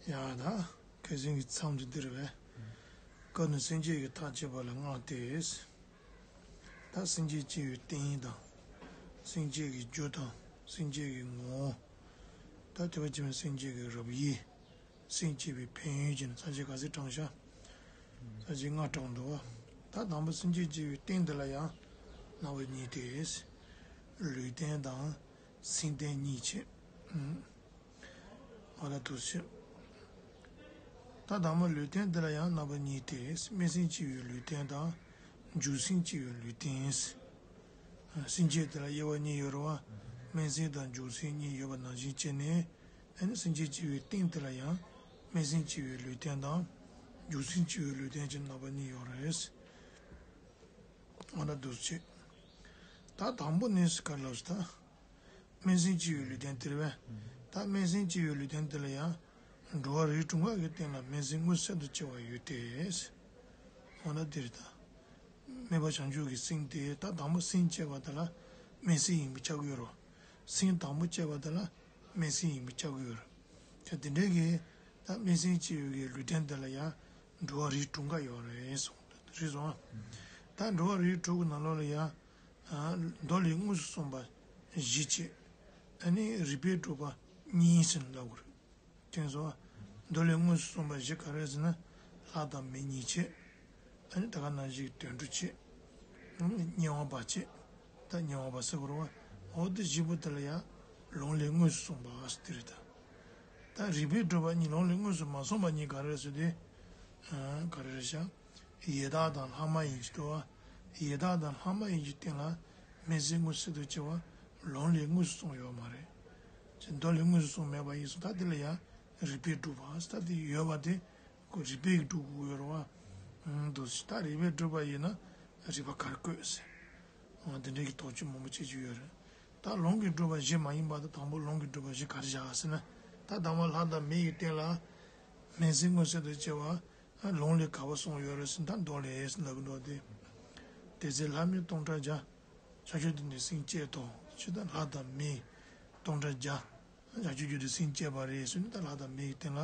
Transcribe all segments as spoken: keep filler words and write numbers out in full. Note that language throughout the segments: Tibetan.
ཡ་ད། ཁ་སང་གི་མཚམས་དེ་འདིར་བས། ཀ་ནི་སེམས་བསྐྱེད་ཀྱི་ཐག་བཅད་པ་ལ་བསྔགས་ཏེ། ད་སེམས་བསྐྱེད་བྱེད་པའི་རྟེན་དང་། སེམས་བསྐྱེད་ཀྱི་རྒྱུ་དང་། སེམས་བསྐྱེད་ཀྱི་ངོ་བོ། ད་དེ་བ་ཅི་མ་སེམས་བསྐྱེད་ཀྱི་རབ་དབྱེ། སེམས་བསྐྱེད་པའི་ཕན་ཡོན་གྱི་ས་བཅད་ག་ཚོད་དྲངས་ཤག་ས་བཅད་ལྔ་དྲངས་འདུག་བ། ད་དང་པོ་སེམས་བསྐྱེད་བྱེད་པའི་རྟེན་དེ་ལ་ཡང་རྣམ་པ་གཉིས་ཏེ། ལུས་རྟེན་དང་སེམས་རྟེན་གཉིས་བྱས། ཨ་ལ་དུ་ཕྱེ། ད་དང་པོ་ལུས་རྟེན་དེ་ལ་ཡང་རྣམ་པ་གཉིས་ཏེ། སྨིན་སེམས་བསྐྱེད་པའི་ལུས་རྟེན་དང་། འཇུག་སེམས་བསྐྱེད་པའི་ལུས་རྟེན། སེམས་བསྐྱེད་དེ་ལ་དབྱེ་བ་གཉིས་ཡོད་རེད་བ། སྨིན་སེམས་དང་འཇུག་སེམས་གཉིས་ཡོད་པ་ནང་བཞིན་བྱས་ནས། ཨ་ནི་སེམས་བསྐྱེད་བྱེད་པའི་རྟེན་དེ་ལ་ཡང་སྨིན་སེམས་བསྐྱེད་པའི་ལུས་རྟེན་དང་། འཇུག་སེམས་བསྐྱེད་པའི་ལུས་རྟེན་གྱི་རྣམ་པ་གཉིས་ཡོད་རེད། འོ་ན་འདུག་སེ་བྱས། ད་དང་པོ་ནི་ག་རེ་ལབ་ཟེར་ད། སྨིན་སེམས་བསྐྱེད་པའི་ལུས་རྟེན་དེ་རེད་པས། ད་སྨིན་སེམས་བསྐྱེད་པའི་ལུས་རྟེན་དེ་ལ་ཡང་འགྲོ་བ་རིགས་དྲུག་ཀ་གི་སྟེང་ལ་སྨིན་སེམས་མངོན་གསལ་དུ་སྐྱེ་བ་ཡོད་དེ། འོ་ན་འདིར་ད། སྨིན་པ་བྱང་ཆུབ་ཀྱི་སེམས་དེ་ད་དང་པོ་སེམས་བསྐྱེད་པ་དེ་ལ་སྨིན་སེམས་ཡིན་པས་ཁྱབ་ཀྱི་ཡོད་རེད། སེམས་དང་པོ་བསྐྱེད་པ་དེ་ལ་སྨིན་སེམས་ཡིན་པས་ཁྱབ་ཀྱི་ཡོད་རེད། ད་དེ་འདྲའི་གི་ད་སྨིན་སེམས་བསྐྱེད་པའི་གི་ལུས་རྟེན་དེ་ལ་ཡང་འགྲོ་བ་རིགས་དྲུག་ཀ་ཡོད་རེད་གསུངས། རེད་སོང་། ད་འགྲོ་བ་རིགས་དྲུག་གི་ནང་ལོགས་ལ་ཡང་། མདོ་ལས་དངོས་སུ་གསུངས་པ་བཞི་བྱས། ཨ་ནི་རིགས་པས་གྲུབ་པ་གཉིས་ཟེར་ལབ་དགོས་རེད། དེ་ཚོ། མདོ་ལས་དངོས་སུ་གསུངས་པ་བཞི་ག་རེ་ཟེར་ན། ལྷ་དང་མི་གཉིས་བྱས། ཨ་ནི་ད་ག་ནང་བཞིན་དོན་གྲུབ་བྱས། དམྱལ་བ་པ་བྱས། ད་དམྱལ་བ་པ་ཟེར་དགོས་རེད་བ། འོ་དེ་བཞི་པོ་དེ་ལ་ཡང་ལུང་ལས་དངོས་སུ་གསུངས་པ་ཟེར་དེ་རེད་ད། ད་རིགས་པས་གྲུབ་པ་གཉིས་ལུང་ལས་དངོས་སུ་མ་གསུངས་པ་གཉིས་ག་རེ་རེད་ཟེར་དུས། ག་རེ་རེད་ཤག་ཡི་དྭགས་དང་ལྷ་མ་ཡིན་གྱི་འདུག་བ། ཡི་དྭགས་དང་ལྷ་མ་ཡིན་གྱི་སྟེང་ལ་སྨིན་སེམས་མངོན་གསལ་དུ་སྐྱེ་བ་ལུང་ལས་དངོས་སུ་གསུངས་ཡོད་མ་རེད། ཅེས་མདོ་ལས་དངོས་སུ་གསུངས་མེད་པ་ཡིན་སོང་། ད་དེ་ལ་ཡང་རིགས་པས་གྲུབ་པ་ད་དེ་ཡོད་པ་དེ་ཁོ་རིགས་པས་གྲུབ་དགོས་ཡོད་རེད་བ། འདུག་སེ་ད་རིགས་པས་གྲུབ་པ་ཡིན་ན་རིགས་པ་ག་རེ་བཀོད་ཟེར། འོ་དེ་འདྲའི་གི་དོགས་གཅོད་མང་པོ་བྱེད་རྒྱུ་ཡོད་རེད། ད་ལུང་གིས་གྲུབ་པ་བཞི་མ་ཡིན་པ་དང་དང་པོ་ལུང་གིས་གྲུབ་པ་བཞི་ག་རེ་བཞག་ཟེར་ན། ད་དང་པོ་ལྷ་དང་མི་ཡི་སྟེང་ལ་སྨིན་སེམས་མངོན་གསལ་དུ་སྐྱེ་བ། ལུང་ལས་ག་པར་གསུངས་ཡོད་རེད་ཟེར་ན། ད་མདོ་ལས་ཟེར་ལབ་ཀྱི་འདུག་སྟེ། དེ་ཚེ་ལྷ་མི་སྟོང་ཕྲག་བརྒྱ། བྱང་ཆུབ་འདི་ནི་སེམས་བསྐྱེད་དོ། ཅེས་ད་ལྷ་དང་མི་སྟོང་ཕྲག་བརྒྱ། བྱང་ཆུབ་རྒྱུ་དེ་སེམས་བསྐྱེད་པ་རེད་ཟེར་ནས། ད་ལྷ་དང་མིའི་སྟེང་ལ་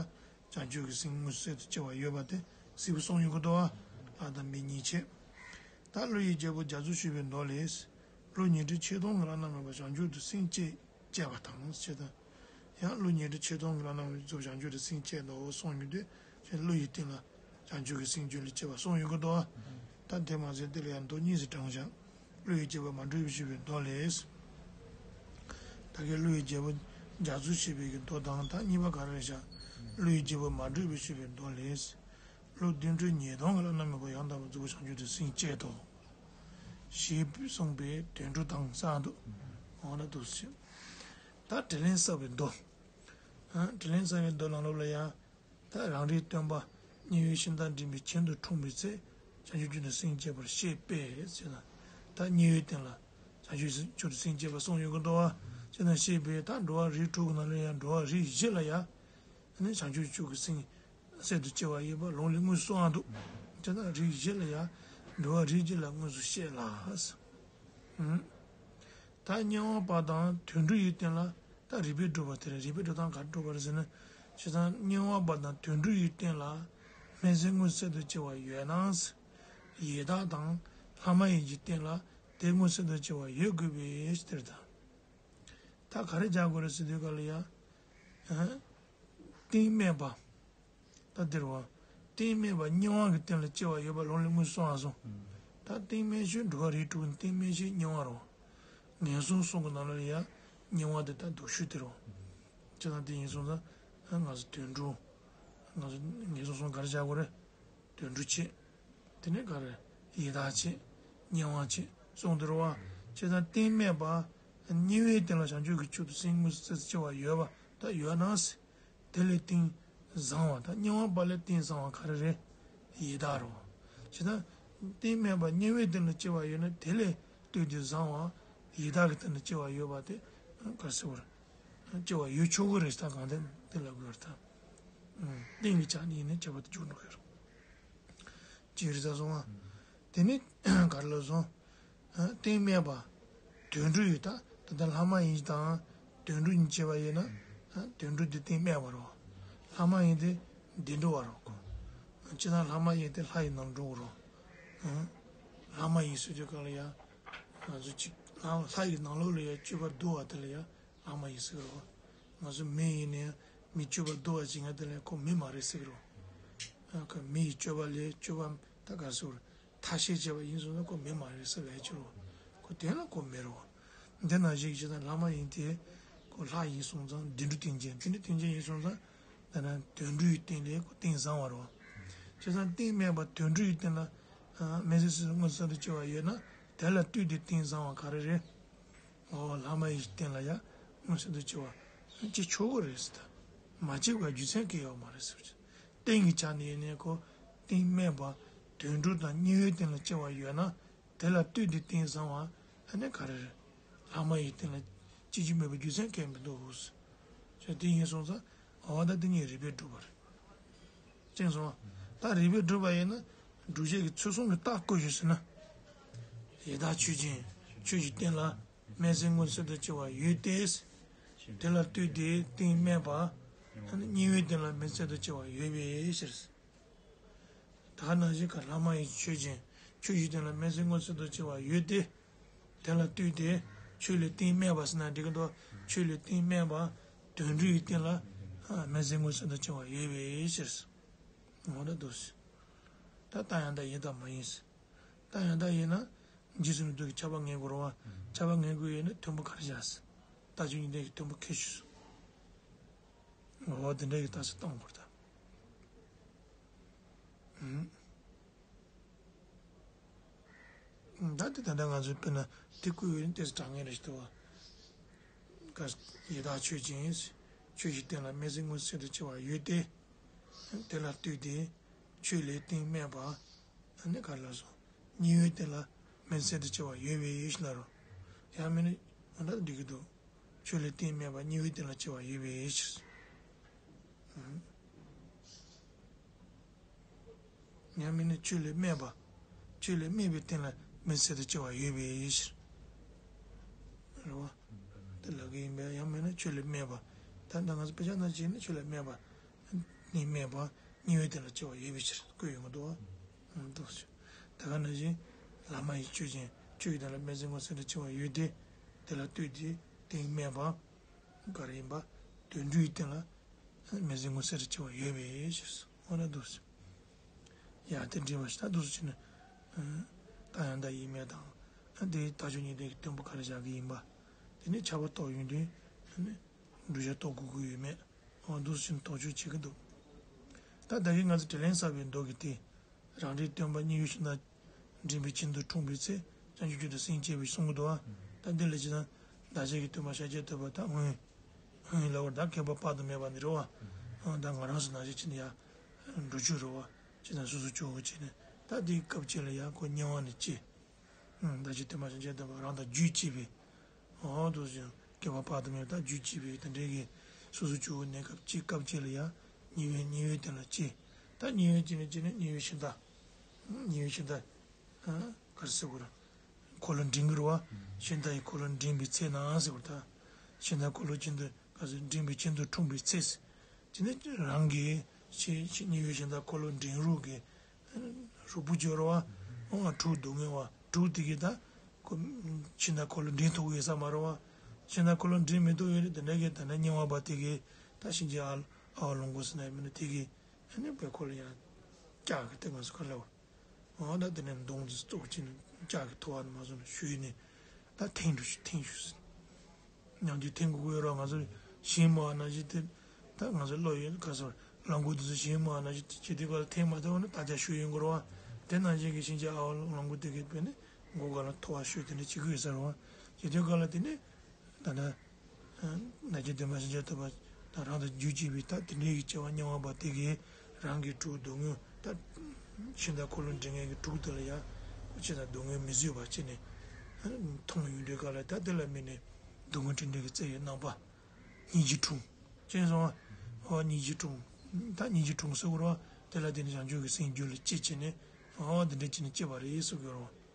བྱང་ཆུབ་ཀྱི་སེམས་མངོན་གསལ་དུ་སྐྱེ་བ་ཡོད་པ་དེ་གསལ་པོ་གསུངས་ཡོང་གི་འདུག་བ། ལྷ་དང་མི་གཉིས་བྱས། ད་ཀླུ་ཡི་རྒྱལ་པོ་རྒྱ་མཚོ་ཞེས་པའི་མདོ་ལས། ཀླུ་ཉི་ཁྲི་ཆིག་སྟོང་གི་བླ་ན་མེད་པ་བྱང་ཆུབ་ཏུ་སེམས་བསྐྱེད་བསྐྱེད་པ་དང་ཞེས་དང་། ཡང་ཀླུ་ཉི་ཁྲི་ཆིག་སྟོང་གི་བླ་ན་མེད་པ་བྱང་ཆུབ་ཏུ་སེམས་བསྐྱེད་དོ་གསུངས་ཡོང་དུས། ཀླུ་ཡི་སྟེང་ལ་བྱང་ཆུབ་ཀྱི་སེམས་རྒྱུད་ལ་སྐྱེ་བ་གསུངས་ཡོང་གི་འདུག་བ། ད་དེ་མ་ཟད་དེ་ལ་ཡང་མདོ་གཉིས་སུ་དྲངས་བཞག་ཀླུ་ཡི་རྒྱལ་པོ་མ་གྲུབ་པའི་ཞེས་པའི་མདོ་ལས། ད་གིན་ཀླུ་ཡི་རྒྱལ་པོ་རྒྱ་མཚོ་ཞེས་པའི་གི་མདོ་དང་། ད་གཉིས་པ་ག་རེ་བཞག་ཀླུ་ཡི་རྒྱལ་པོ་མ་གྲུབ་པའི་ཞེས་པའི་མདོ་ལས། ཀླུ་བདུན་ཁྲི་ཉིས་སྟོང་གི་བླ་ན་མེད་པ་ཡང་དག་པར་རྫོགས་པའི་བྱང་ཆུབ་ཏུ་སེམས་བསྐྱེད་དོ། ཞེས་གསུངས་པའི་དོན་གྲུབ་དང་གསང་འདུག་འོ་ན་འདུག་ཟེར། ད་དྲིན་ལན་གསབ་པའི་མདོ། ཨ། དྲིན་ལན་གསབ་པའི་མདོ་ནང་ལོགས་ལ་ཡང་། ད་རང་རིག་སྟོན་པ་དམྱལ་བའི་ཤིང་རྟ་འདྲེན་པའི་གྱེན་དུ་འཁྲུངས་པའི་ཚེ། བྱང་ཆུབ་ཀྱི་ཏུ་སེམས་བསྐྱེད་པར་བཤད་པས་ཟེར་ན། ད་དམྱལ་བའི་སྟེང་ལ་བྱང་ཆུབ་ཀྱི་ཏུ་སེམས་བསྐྱེད་པ་གསུངས་ཡོང་གི་འདུག་བ། ཅེས་དང་བཤད་པས། ད་འགྲོ་བ་རིགས་དྲུག་གི་ནང་ལ་ཡང་འགྲོ་བ་རིགས་བཞི་ལ་ཡང་། ཨ་ནི་བྱང་ཆུབ་ཀྱི་སེམས་གསལ་དུ་སྐྱེ་བ་ཡོད་པ་ལུང་ལས་དངོས་སུ་གསུངས་འདུག་ཅེས་དང་རིགས་བཞི་ལ་ཡང་འགྲོ་བ་རིགས་བཞི་ལ་དངོས་སུ་བཤད་ལ། ཨ། ད་དམྱལ་བ་པ་དང་དོན་གྲུབ་ཡི་སྟེང་ལ། ད་རིགས་པས་གྲུབ་པ་དེ་རེད། རིགས་པས་གྲུབ་སྟངས་ག་རེ་གྲུབ་པ་རེད་ཟེར་ན། བྱས་ཙང་དམྱལ་བ་པ་དང་དོན་གྲུབ་ཡི་སྟེང་ལ་སྨིན་སེམས་མངོན་གསལ་དུ་སྐྱེ་བ་ཡོད་ན། ཡི་དྭགས་དང་ལྷ་མ་ཡིན་གྱི་སྟེང་ལ་དེ་མངོན་གསལ་དུ་སྐྱེ་བ་ཡོད་དགོས་པས་དེ་རེད་ད། ད་ག་རེ་རྒྱག་དགོས་རེད་ཟེར་དུས་ག་ལ་ཡ། ཨ། རྟེན་སྨད་པ། ད་འདིར་བ། རྟེན་སྨད་པ་དམྱལ་བ་གི་སྟེང་ལ་སྐྱེ་བ་ཡོད་པ་ལུང་ལས་དངོས་སུ་གསུངས་སོང་། ད་རྟེན་སྨད་ཆོས་འགྲོ་བ་རིགས་དྲུག་ནི་རྟེན་སྨད་ཆོས་དམྱལ་བ་རེད་བ། ངན་སོང་གསུམ་གྱི་ནང་ལ་ཡ་དམྱལ་བ་དེ་ད་སྡུག་ཤོས་དེ་རེད་བ། བྱས་ཙང་དེ་ཡིན་སོང་ཙང་ང་ཚོ་དོན་གྲུབ། ང་ཚོ་ངན་སོང་གསུམ་ག་རེ་བྱ་དགོས་རེད། དོན་གྲུབ་བྱེད། དེ་ནས་ག་རེ། ཡི་དྭགས་བྱེད། དམྱལ་བ་བྱེད་གསུངས་དེ་རེད་བ། བྱས་ཙང་རྟེན་སྨད་པ། དམྱལ་བའི་སྟེང་ལ་བྱང་ཆུབ་ཀྱི་ཆོས་དུ་སེམས་མངོན་གསལ་སྐྱེ་བ་ཡོད་པ་ད་ཡོད་ན། དེ་ལས་རྟེན་བཟང་བ་དང་དམྱལ་བ་པ་ལས་རྟེན་བཟང་བ་ག་རེ་རེད། ཡི་དྭགས་རེད་བ། བྱས་ཙང་། རྟེན་སྨད་པ་དམྱལ་བའི་སྟེང་ལ་སྐྱེ་བ་ཡོད་ན་དེ་ལས་བཏུས་ཏེ་བཟང་བ། ཡི་དྭགས་ཀྱི་སྟེང་ལ་སྐྱེ་བ་ཡོད་པ་དེ། ག་རེ་ཟེར་བ་རེད། སྐྱེ་བ་ཡོད་ཆོག་གི་རེད་ད་གང་ལྟར་དེ་ལབ་དགོས་རེད་ད། རྟེན་གྱི་ཆ་ནས་ཡིན་ན་ཁྱད་པར་དུ་འཇུག་འགྲོ་གི་རེད། ཅི་རེད་ཟེར་སོང་ང་། དེ་ནི་ག་རེ་ལབ་སོང་། རྟེན་སྨད་པ། དོན་གྲུབ་ཡོད་ད། ད་ལྟ་ལྷ་མ་ཡིན་དང་། དོན་གྲུབ་གཉིས་བྱས་པ་ཡིན་ན། དོན་གྲུབ་དེ་རྟེན་སྨད་པ་རེད་བ། ལྷ་མ་ཡིན་ཏེ་བདེ་འགྲོ་བ་རོ། ཁོ་ཅི་ན་ལྷ་མ་ཡིན་ཏེ་ལྷ་ཡི་ནང་འགྲོ་གི་རོ། ཨང་། ལྷ་མ་ཡིན་ཟེར་དུས་གང་ལ་ཡ། ང་ཚོ་གཅིག་ལྷ་ལྷ་ཡི་ནང་ལོགས་ལ་ཡ་སྤྱོད་པ་སྡུག་བ་དེ་ལ་ཡ་ལྷ་མ་ཡིན་ཟེར་གི་རོ། ང་ཚོ་མི་ཡིན་ནའི་མི་སྤྱོད་པ་སྡུག་བ་ཅིག་ང་དེ་ལ་ཁོ་མི་མ་རེད་ཟེར་གི་རོ། ཨ་ཁ་མི་ཡི་སྤྱོད་པ་ལས་སྤྱོད་པ་ད་ག་ཟེར། ཐ་ཤལ་བྱས་པ་ཡིན་སོང་ན་ཁོ་མི་མ་རེད་ཟེར་བས་ཕྱིར་རོ། ཁོ་དེ་ལ་ཁོ་མི་རོ། འདི་ན་ཞིག་བྱས་ན་ལྷ་མ་ཡིན་ཏེ། ཁོ་ལྷ་ཡིན་སོང་ཙང་བདེ་འགྲོ་ཏིང་འཛིན་བདེ་འགྲོ་ཏིང་འཛིན་ཡིན་སོང་ཙང་། ད་ནི་དུད་འགྲོའི་སྟེང་ལས་ཁོ་ཏིང་བཟང་བ་རོ། བྱས་ཙང་ཏིང་མེད་པ་དུད་འགྲོའི་སྟེང་ལ། མི་ཚེ་སྲིད་མངོན་གསལ་དུ་སྐྱེ་བ་ཡོད་ན་དེ་ལ་ལྟོས་ཏེ་ཏིང་བཟང་བ་ག་རེ་རེད། འོ་ལྷ་མ་ཡི་སྟེང་ལ་ཡང་མངོན་གསལ་དུ་སྐྱེ་བ་སྐྱེ་ཆོག་གི་རེད་ཟེར། ད་མ་སྐྱེ་བའི་རྒྱུ་མཚན་གང་ཡང་ཡོད་མ་རེད་ཟེར། སྟེང་གི་ཆ་ནས་ཡིན་ནའི་ཁོ་སྟེང་སྨད་པ་དུད་འགྲོ་དང་དམྱལ་བའི་སྟེང་ལ་སྐྱེ་བ་ཡོད་ན་དེ་ལ་ལྟོས་ཏེ་སྟེང་བཟང་བ་ཨ་ནི་ག་རེ་རེད། ལྷ་མ་ཡི་སྟེང་ལ་སྐྱེ་རྒྱུ་མེད་པའི་རྒྱུ་མཚན་གང་ཡང་མི་འདུག་ཟེར། དེ་ཡིན་སོང་ཙང་འོ་ད་དེ་ཉིད་རིགས་པས་གྲུབ་པ་རེད། ཅེས་སོ། ད་རིགས་པས་གྲུབ་པ་ཡིན་ན། སྒྲུབ་བྱེད་ཀྱི་ཚུལ་གསུམ་གྱི་རྟགས་བཀོད་ཞུ་ཟེར་ན། ཡི་དྭགས་ཆོས་ཅན། ཆོས་ཀྱི་རྟེན་ལ། སྨེ་བརྩེགས་མངོན་གསལ་དུ་སྐྱེ་བ་ཡོད་དེ། དེ་ལ་ལྟོས་ཏེ་སྟེང་སྨད་པ། དམྱལ་བའི་སྟེང་ལ་སྨེ་བརྩེགས་དུ་སྐྱེ་བ་ཡོད་པའི་ཕྱིར། ད་ནང་བཞིན་ག་ལྷ་མ་ཡི་ཆོས་ཅན། ཆོས་ཀྱི་རྟེན་ལ་སྨེ་བརྩེགས་མངོན་གསལ་དུ་སྐྱེ་བ་ཡོད་དེ། དེ་ལ་ལྟོས་ཏེ། ཆོས་ལས་སྟེང་སྨད་པ་ཟེར་ན་འགྲིག་གི་འདུག་ཆོས་ལས་སྟེང་སྨད་པ། དུད་འགྲོའི་སྟེང་ལ། སྨེ་བརྩེགས་མངོན་གསལ་དུ་སྐྱེ་བ་ཡོད་པའི་ཕྱིར། འོ་ན་འདུག་སེ། ད་རྟགས་ཡང་དག་ཡིན་དང་མ་ཡིན་ཟེར། རྟགས་ཡང་དག་ཡིན་ན། འཇིག་ཚོགས་གཉིས་འདུལ་གྱི་ཁྱབ་པ་ངེས་དགོས་རེད་བ། ཁྱབ་པ་ངེས་དགོས་ཡོད་ན་མཐུན་པོ་ག་རེ་བཞག་ཟེར། རྟགས་ཆོས་གཉིས་ལྡན་གྱི་མཐུན་པོ་ཁས་ཞུས་སོང་། འོ་དེ་འདྲ་ཡི་རྟགས་སུ་གཏོང་དགོས་ད། ཨུམ། ད་དེ་ད་ལྟ་ང་ཚོའི་དཔེར་ན་དེ་བཀོད་ཡོད་ན་ཏོག་ཙམ་དྲང་ངེས་རེད་ཞུ་ཐུབ་བ། ཡི་དྭགས་ཆོས་ཅན། ཆོས་ཀྱི་རྟེན་ལ་སྨེ་བརྩེགས་མངོན་གསལ་དུ་སྐྱེ་བ་ཡོད་དེ། དེ་ལ་ལྟོས་ཏེ། ཆོས་ལས་སྟེང་སྨད་པ། ཨ་ནི་ག་རེ་ལབ་སོང་། དམྱལ་བའི་སྟེང་ལ་སྨེ་བརྩེགས་དུ་སྐྱེ་བ་ཡོད་པའི་ཕྱིར་ལ་རོ། ཡང་མིན་ན་འོ་ན་འགྲིག་གི་འདུག་ཆོས་ལས་སྟེང་སྨད་པ་དམྱལ་བའི་སྟེང་ལ་སྐྱེ་བ་ཡོད་པའི་ཕྱིར། ཨུམ། ཡང་མིན་ན་ཆོས་ལས་སྨད་པ། ཆོས་ལས་སྨད་པའི་སྟེང་ལ་སྨེ་བརྩེགས་དུ་སྐྱེ་བ་ཡོད་པའི་ཕྱིར། རེད་བ། དེ་ལབ་ཀྱི་ཡིན་པས་ཡང་མིན་ན་ཆོས་ལས་སྨད་པ། ད་ལྟ་ང་ཚོ་དཔེ་ཆ་ནང་བཞིན་ནི་ཆོས་ལས་སྨད་པ། སྟེང་སྨད་པ། དམྱལ་བའི་སྟེང་ལ་སྐྱེ་བ་ཡོད་པའི་ཕྱིར་བཀོད་ཡོང་གི་འདུག་བ། འདུག་སེ། ད་ག་ནང་བཞིན། ལྷ་མ་ཡི་ཆོས་ཅན། ཆོས་ཀྱི་རྟེན་ལ་སྨེ་བརྩེགས་མངོན་གསལ་དུ་སྐྱེ་བ་ཡོད་དེ། དེ་ལ་ལྟོས་ཏེ་སྟེང་སྨད་པ། ག་རེ་ཡིན་པ། དུད་འགྲོའི་སྟེང་ལ། སྨེ་བརྩེགས་མངོན་གསལ་དུ་སྐྱེ་བ་ཡོད་པའི་ཕྱིར། འོ་ན་འདུག་སེ། ཡ་དེ་འདྲ་བ་ཞིག་ད་འདུག་སེ་བྱས་ན། རྟགས་ཡང་དག་ཡིན་མིན་དང་། དེའི་རྟགས་ཆོས་གཉིས་ལྡན་གྱི་མཐུན་པོ་ག་རེ་བཞག་གི་ཡིན་པ། དེ་ནས་ཁྱབ་པ་རྟོགས་ཡོང་དུས། བསྒྲུབ་བྱ་རྟོགས་དགོས་ཀྱི་ཡོད་མེད། འོ་འདུག་སེ་བྱས་ན་རྟོགས་ཆོས་བྱེད་ཀྱི་འདུག་ད་ད་གིན་ང་ཚོ་དྲིན་ལན་བསབ་པའི་མདོ་གི་དེ། རང་རིག་སྟོན་པ་དམྱལ་བའི་ཤིང་རྟ། འགྲིམ་པའི་ཁྱིམ་དུ་འཁྲུངས་པའི་ཚེ། བྱང་ཆུབ་ཀྱི་དོན་སེམས་བསྐྱེད་པའི་གསུང་གི་འདུག་ཨ། ད་འདི་ལ་ཅི་ན། བདག་ཅག་གི་སྟོན་པ་ཤཱཀྱ་ཐུབ་པ་ད་སྔོན། སྔོན་ལ་བར་ད་མཁས་པ་དཔག་ཏུ་མེད་པ་ནི་རེད་བ། ཨ་ད་ང་རང་ཚོ་ནང་བཞིན་ཅི་ན་ཡ། འགྲོ་རྒྱུ་རེད་བ། ཅི་ན་སོ་སོ་སྐྱོ་བོ་ཅི་ན། ད་འདིའི་སྐབས་ཅིག་ལ་ཡ་ཁོ་དམྱལ་བ་ནས་སྐྱེས། ཨང་། བདག་ཅག་སྟོན་པ་ཤཱཀྱ་ཐུབ་པ་རང་དང་རྒྱུད་གཅིག་པའི། འོ་འདུག་སེ་བྱས་ན་མཁས་པ་དཔག་ཏུ་མེད་པ་དང་རྒྱུད་གཅིག་པའི་དེ་འདྲའི་གི་སོ་སོ་སྐྱོ་བོའི་གནས་སྐབས་ཅིག་སྐབས་ཅིག་ལ་ཡ་དམྱལ་བའི་དམྱལ་བའི་སྟེང་ལ་སྐྱེས། ད་དམྱལ་བའི་སྟེང་ལ་སྐྱེས་ནས་དམྱལ་བའི་ཤིང་རྟ། དམྱལ་བའི་ཤིང་རྟ། ཨ་ག་རེ་ཟེར་དགོས་རེད། འཁོར་ལོ་འགྲིམ་གི་རེད་བ། ཤིང་རྟ་ཡི་འཁོར་ལོ་འགྲིམ་པའི་ཚེ་ན་ཟེར་དགོས་རེད་ད། ཤིང་རྟ་འཁོར་ལོ་ཁྱིམ་དུ་ག་ཚོད་འགྲིམ་པའི་ཁྱིམ་དུ་འཁྲུངས་པའི་ཚེ། དེ་ནས་རང་གི་ཤི་ཤི་དམྱལ་བའི་ཤིང་རྟ་འཁོར་ལོ་འགྲིམ་རོགས་ཀྱི་རོགས་པོ་བྱོས་རོགས་བ། འོ་ང་གྲུ་སྡུག་བསྔལ་བ་གྲུ་དེ་གིས་ད་ཁོ་ཤིང་རྟ་འཁོར་ལོ་འགྲིམ་ཐུབ་ཀྱི་ཡོད་ས་མ་རེད་བ། ཤིང་རྟ་འཁོར་ལོ་འགྲིམ་མི་ཐུབ་ཡོད་རེད་དེ་འདྲ་གི་ད་ནི་དམྱལ་བ་པ་དེ་གིས་ད་གཤིན་རྗེ་ཨ་ཨ་བ་ལོང་གོ་ཟེར་ན་ཡང་མིན་ན་དེ་གིས་ཨ་ནི་བོད་ཁོ་ལ་ཡང་སྐྱག་གི་དེ་ང་ཚོ་ག་ལ་བ། འོ་ད་དེ་ནས་མདུང་དེ་བཙུགས་བྱས་ནས་ལྕགས་ཀྱི་ཐོ་བ་ནས་མར་བཟུང་ནས་གཞུས་ནས་ད་འཐེན་འགྲོ་ཞུ་འཐེན་ཞུ་ཟེར། ཉམས་ཀྱིས་འཐེན་དགོས་ཀྱི་ཡོད་རེད་བ། ང་ཚོ་ཞིང་རྨོ་བ་ནང་བཞིན་དེ་ད་ང་ཚོ་བློ་ཡོད་ག་ཚོད་ལམ་གོ་དེ་ཚོ་ཞིང་རྨོ་བ་ནང་བཞིན་དེ་བྱེད་དུས་ག་ལ་འཐེན་མ་ཐུབ་ན་དར་ཆ་གཞུ་ཡོང་གི་རེད་བ། དེ་ནང་བཞིན་གྱི་ཤིང་རྗེ་ཨ་བ་ལོང་གོ་དེ་གའི་དཔེ་ནི་མགོ་ག་ལ་ཐོ་བ་གཞུས་དེ་འདྲ་བྱེད་ཀྱི་ཡོད་ས་རེད་བ། བྱེད་དུས་ག་ལ་དེ་ནི་ད་ལྟ། ནང་བཞིན་སྟོན་པ་ཤཱཀྱ་ཐུབ་པ་དང་རང་དང་རྒྱུད་གཅིག་པའི་ད་དེ་འདྲའི་གི་སྐྱེ་བ་དམྱལ་བ་པ་དེ་གིས་རང་གི་གྲུ་སྡུག་བསྔལ་ད་ཤིང་རྟ་འཁོར་ལོ་འགྲིམ་མཁན་གྱི་གྲུ་དེ་ལ་ཡང་ཁོ་ཅི་དང་སྡུག་བསྔལ་མི་བཟོད་པ་བྱས་ནས་མཐོང་ཡོང་དུས་ག་ལ་ད་དེ་ལ་དམིགས་ནས་སྡུག་བསྔལ་སྤྲིན་བྲལ་གྱི་རྩེ་ཡི་རྣམ་པ་སྙིང་རྗེ་འཁྲུངས་ཅེས་སོང་བ། ཨོ་སྙིང་རྗེ་འཁྲུངས། ད་སྙིང་རྗེ་འཁྲུངས་ཟེར་བ་རེད་བ། དེ་ལ་དེ་ནི་བྱང་ཆུབ་ཀྱི་སེམས་རྒྱུད་ལ་སྐྱེས་བྱས་ནས་ཨོ་འདི་འདྲ་བྱས་ནས་སྐྱེས་པ་རེད་ཟེར་གྱི་ཡོད་རེད་བ།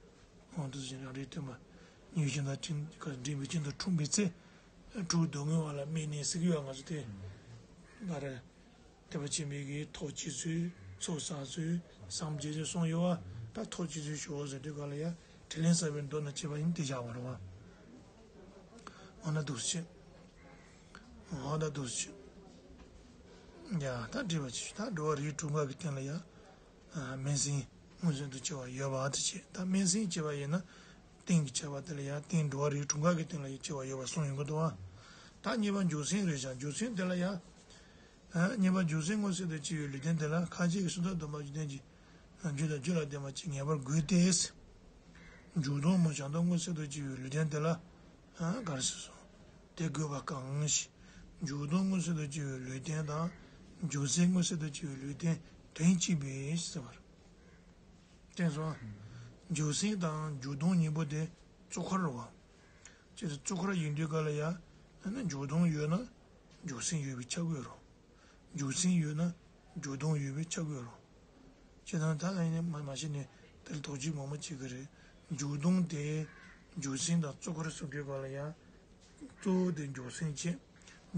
འོ་འདུག་སེ་བྱས་ནས་རང་རེའི་སྟོན་པ་དམྱལ་བའི་ཤིང་རྟ་ཅན་གྱི་འགྲིམ་པའི་ཁྱིམ་དུ་འཁྲུངས་པའི་ཚེ། གྲུ་སྡུག་བསྔལ་བ་ལ་སྨྲས་ནས་ཟེར་གྱི་ཡོད་ང་ཚོ་དེ། ང་རེ། ཐེག་པ་ཆེན་པོའི་གི་ཐོག་བཅད་ཚུལ། ཚོགས་བསགས་ཚུལ། སངས་རྒྱས་ཚུལ་གསུམ་ཡོད་པ། ད་ཐོག་བཅད་ཚུལ་ཞུ་བ་ཟེར་དུས་ག་ལ་ཡ། དྲིན་ལན་བསབ་པའི་མདོ་ནང་བཅད་པ་ཡིན་དེ་བཞག་པ་རེད་བ། འོ་ན་འདུག་སེ་བྱེད། འོ་ད་འདུག་སེ་བྱེད། ཡ་ད་འགྲིག་པ་བྱེད་ཤོག་ད་འགྲོ་བ་རིགས་དྲུག་འགའ་གི་སྟེང་ལ་ཡ། སྨིན་སྲིད་མངོན་སུམ་དུ་སྐྱེ་བ་ཡོད་པ་དེ་བྱེད། ད་སྨིན་སྲིད་བྱེད་པ་ཡིན་ན། རྟེན་གྱི་ཁྱད་པར་དེ་ལ་ཡང་རྟེན་འགྲོ་བ་རིགས་དྲུག་འགའ་གི་སྟེང་ལ་ཡང་སྐྱེ་བ་ཡོད་པ་གསུངས་ཡོང་གི་འདུག་བ། ད་གཉིས་པ་འཇུག་སྲིད་རེད་ཤག་འཇུག་སྲིད་དེ་ལ་ཡང་། གཉིས་པ་འཇུག་སྲིད་མངོན་སུམ་དུ་སྐྱེ་བའི་ལུས་རྟེན་དེ་ལ་ཁ་ཅིག་གིས་སོ་ཐར་སྡོམ་པ་རྒྱུ་ལྡན་གྱི། རྒྱུ་དང་རྒྱུ་ལ་ལྡན་པ་ཅིག་ངེས་པར་དགོས་ཏེ། འཇུག་ལྡོག་མི་བྱང་ལྡོག་མངོན་སུམ་དུ་སྐྱེ་བའི་ལུས་རྟེན་དེ་ལ། ག་རེ་ཟེར་སོང་། དེ་དགོས་པ་གང་ཞིག་འཇུག་ལྡོག་མངོན་སུམ་དུ་སྐྱེ་བའི་ལུས་རྟེན་དང་། འཇུག་སྲིད་མངོན་སུམ་དུ་སྐྱེ་བའི་ལུས་རྟེན་དོན་གཅིག་པས་ཟེར་བ་རེད། དེ་སོང་། འཇུག་སྲིད་དང་འཇུག་ལྡོག་གཉིས་པོ་དེ་གཙོ་འཁོར་རེད་བ། ཅེས་གཙོ་འཁོར་ཡིན་དུས་ག་ལ་ཡ། ཨ་ནི་འཇུག་ལྡོག་ཡོད་ན་འཇུག་སྲིད་ཡོད་པས་ཁྱབ་ཀྱི་ཡོད་རེད། འཇུག་སྲིད་ཡོད་ན་འཇུག་ལྡོག་ཡོད་པས་ཁྱབ་ཀྱི་ཡོད་རེད། ཅེས་དང་ད་ལ་ཡིན་ན་མ་མ་ཤེས་ནས་དེར་དོགས་གཅོད་མང་པོ་བྱེད་ཀྱི་རེད། འཇུག་ལྡོག་དེ་འཇུག་སྲིད་དང་གཙོ་འཁོར་གསུམ་དུས་ག་ལ་ཡ། གཙོ་བོ་དེ་འཇུག་སྲིད་བྱེད།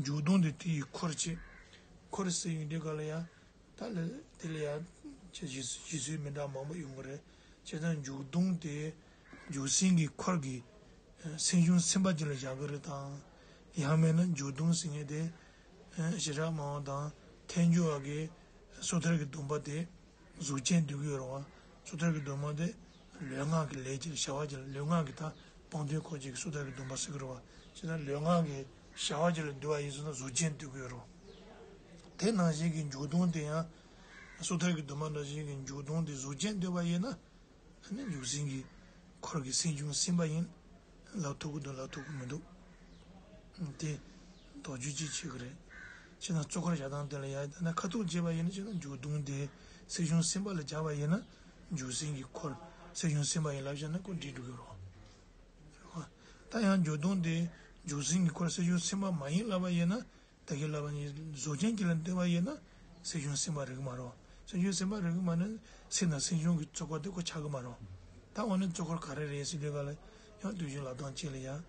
འཇུག་ལྡོག་དེ་དེ་ཡི་འཁོར་བྱེད། འཁོར་ཟེར་ཡོང་དུས་ག་ལ་ཡ། ད་ལ་དེ་ལ་ཡང་ཅི་ཞིག་ཞིག་ཚུལ་མི་འདྲ་མང་པོ་ཡོང་གི་རེད། བྱས་ཙང་འཇུག་ལྡོག་དེ་འཇུག་སྲིད་ཀྱི་འཁོར་གྱི་སེམས་བྱུང་སེམས་པ་ཅིག་ལ་བཞག་གི་རེད་དང་། ཡང་མིན་ན་འཇུག་ལྡོག་ཟེར་མཁན་དེ་ཞེ་དྲག་མང་བ་དང་ཐལ་འགྱུར་བ་གི་སོ་ཐར་གྱི་སྡོམ་པ་དེ། གཟུགས་ཅན་འདོད་ཀྱི་ཡོད་རེད་བ། སོ་ཐར་གྱི་སྡོམ་པ་དེ་ལུས་ངག་གི་ལས་ཀྱི་བྱ་བ་ཅིག་ལ་ལུས་ངག་གི་ད་སྤང་དོན་ཁོ་ཅིག་གི་སོ་ཐར་གྱི་སྡོམ་པ་ཟེར་གྱི་རེད་བ། བྱས་ན་ལུས་ངག་གི་བྱ་བ་ཅིག་ལ་འདོད་པ་ཡིན་སོང་ན་གཟུགས་ཅན་འདོད་ཀྱི་ཡོད་རེད་བ། དེ་ནང་བཞིན་གྱི་འཇུག་ལྡོག་དེ་ཡང་། སོ་ཐར་གྱི་སྡོམ་པ་ནང་བཞིན་གྱི་འཇུག་ལྡོག་དེ་གཟུགས་ཅན་འདོད་པ་ཡིན་ན། ཨ་ནི་འཇུག་སྲིད་ཀྱི་འཁོར་གྱི་སེམས་བྱུང་སེམས་པ་ཡིན། ལབ་ཐུབ་ཀྱི་འདུག་ལབ་ཐུབ་ཀྱི་མི་འདུག་དེ་དོགས་གཅོད་ཅིག་བྱེད་ཀྱི་རེད། བྱས་ན་གཙོ་འཁོར་བཞག་སྟངས་དེ་ལ་ཡང་ད་ནི་ཁ་ཐུག་བྱས་པ་ཡིན་ན། བྱས་ན་འཇུག་ལྡོག་དེ་སེམས་བྱུང་སེམས་པ་ལ་སྦྱར་བ་ཡིན་ན། འཇུག་སྲིད་ཀྱི་འཁོར་སེམས་བྱུང་སེམས་པ་ཡིན་ལབ་བྱས་ན་ཁོ་འགྲིག་འགྲོ་གི་རེད་བ། ད་ཡང་འཇུག་ལྡོག་དེ་འཇུག་སྲིད་ཀྱི་འཁོར་སེམས་བྱུང་སེམས་པ་མ་ཡིན་ལབ་པ་ཡིན་ན། ད་གིན་ལབ་པ་ནི་གཟུགས་ཅན་གྱི་ལ་འདོད་པ་ཡིན་ན། སེམས་བྱུང་སེམས་པ་རིག་གི་མ་རེད། སེམས་བྱུང་སེམས་པ་རིག་གི་མ་ནི་སེམས་དང་སེམས་བྱུང་གི་གཙོ་འཁོར་དེ་ཁོ་ཆགས་གི་མ་རེད། ད་འོ་ན་གཙོ་འཁོར་ག་རེ་རེད་ཟེར་དུས་ག་ལ་ཡང་དུས་རྒྱུན་ལབ་སྟངས་གཅིག་ལ་ཡང་།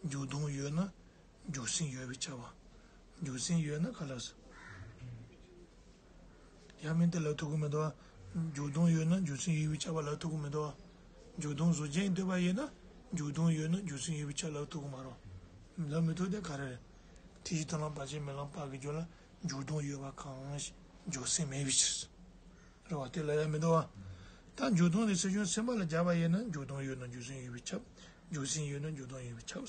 འཇུག་ལྡོག་ཡོད་ན་འཇུག་སྲིད་ཡོད་པས་ཁྱབ་པ། འཇུག་སྲིད་ཡོད་ན་ག་ལ་ཟེར། ཡང་མིན་ཏེ་ལབ་ཐུབ་ཀྱི་མི་འདུག་བ། འཇུག་ལྡོག་ཡོད་ན་འཇུག་སྲིད་ཡོད་པས་ཁྱབ་པ་ལབ་ཐུབ་ཀྱི་མི་འདུག་བ། འཇུག་ལྡོག་གཟུགས་ཅན་འདོད་པ་ཡིན་ན། འཇུག་ལྡོག་ཡོད་ན་འཇུག་སྲིད་ཡོད་པས་ཁྱབ་ལབ་ཐུབ་ཀྱི་མ་རེད། ལབ་མི་ཐུབ་དེ་ག་རེ་རེད། དེ་བཞིན་དུ་ལམ་བར་ཆད་མེད་ལམ་བར་གྱི་རྒྱུ་ལ་འཇུག་ལྡོག་ཡོད་པ་གང་ཞིག་འཇུག་སྲིད་མེད་པའི་ཕྱིར། རེད་བ། དེ་ལ་ཡང་མི་འདུག་བ། ད་འཇུག་ལྡོག་ནི་སེམས་བྱུང་སེམས་པ་ལ་སྦྱར་བ་ཡིན་ན། འཇུག་ལྡོག་ཡོད་ན་འཇུག་སྲིད་ཡོད་པས་ཁྱབ། འཇུག་སྲིད་ཡོད་ན་འཇུག་ལྡོག་ཡོད་པས་ཁྱབ་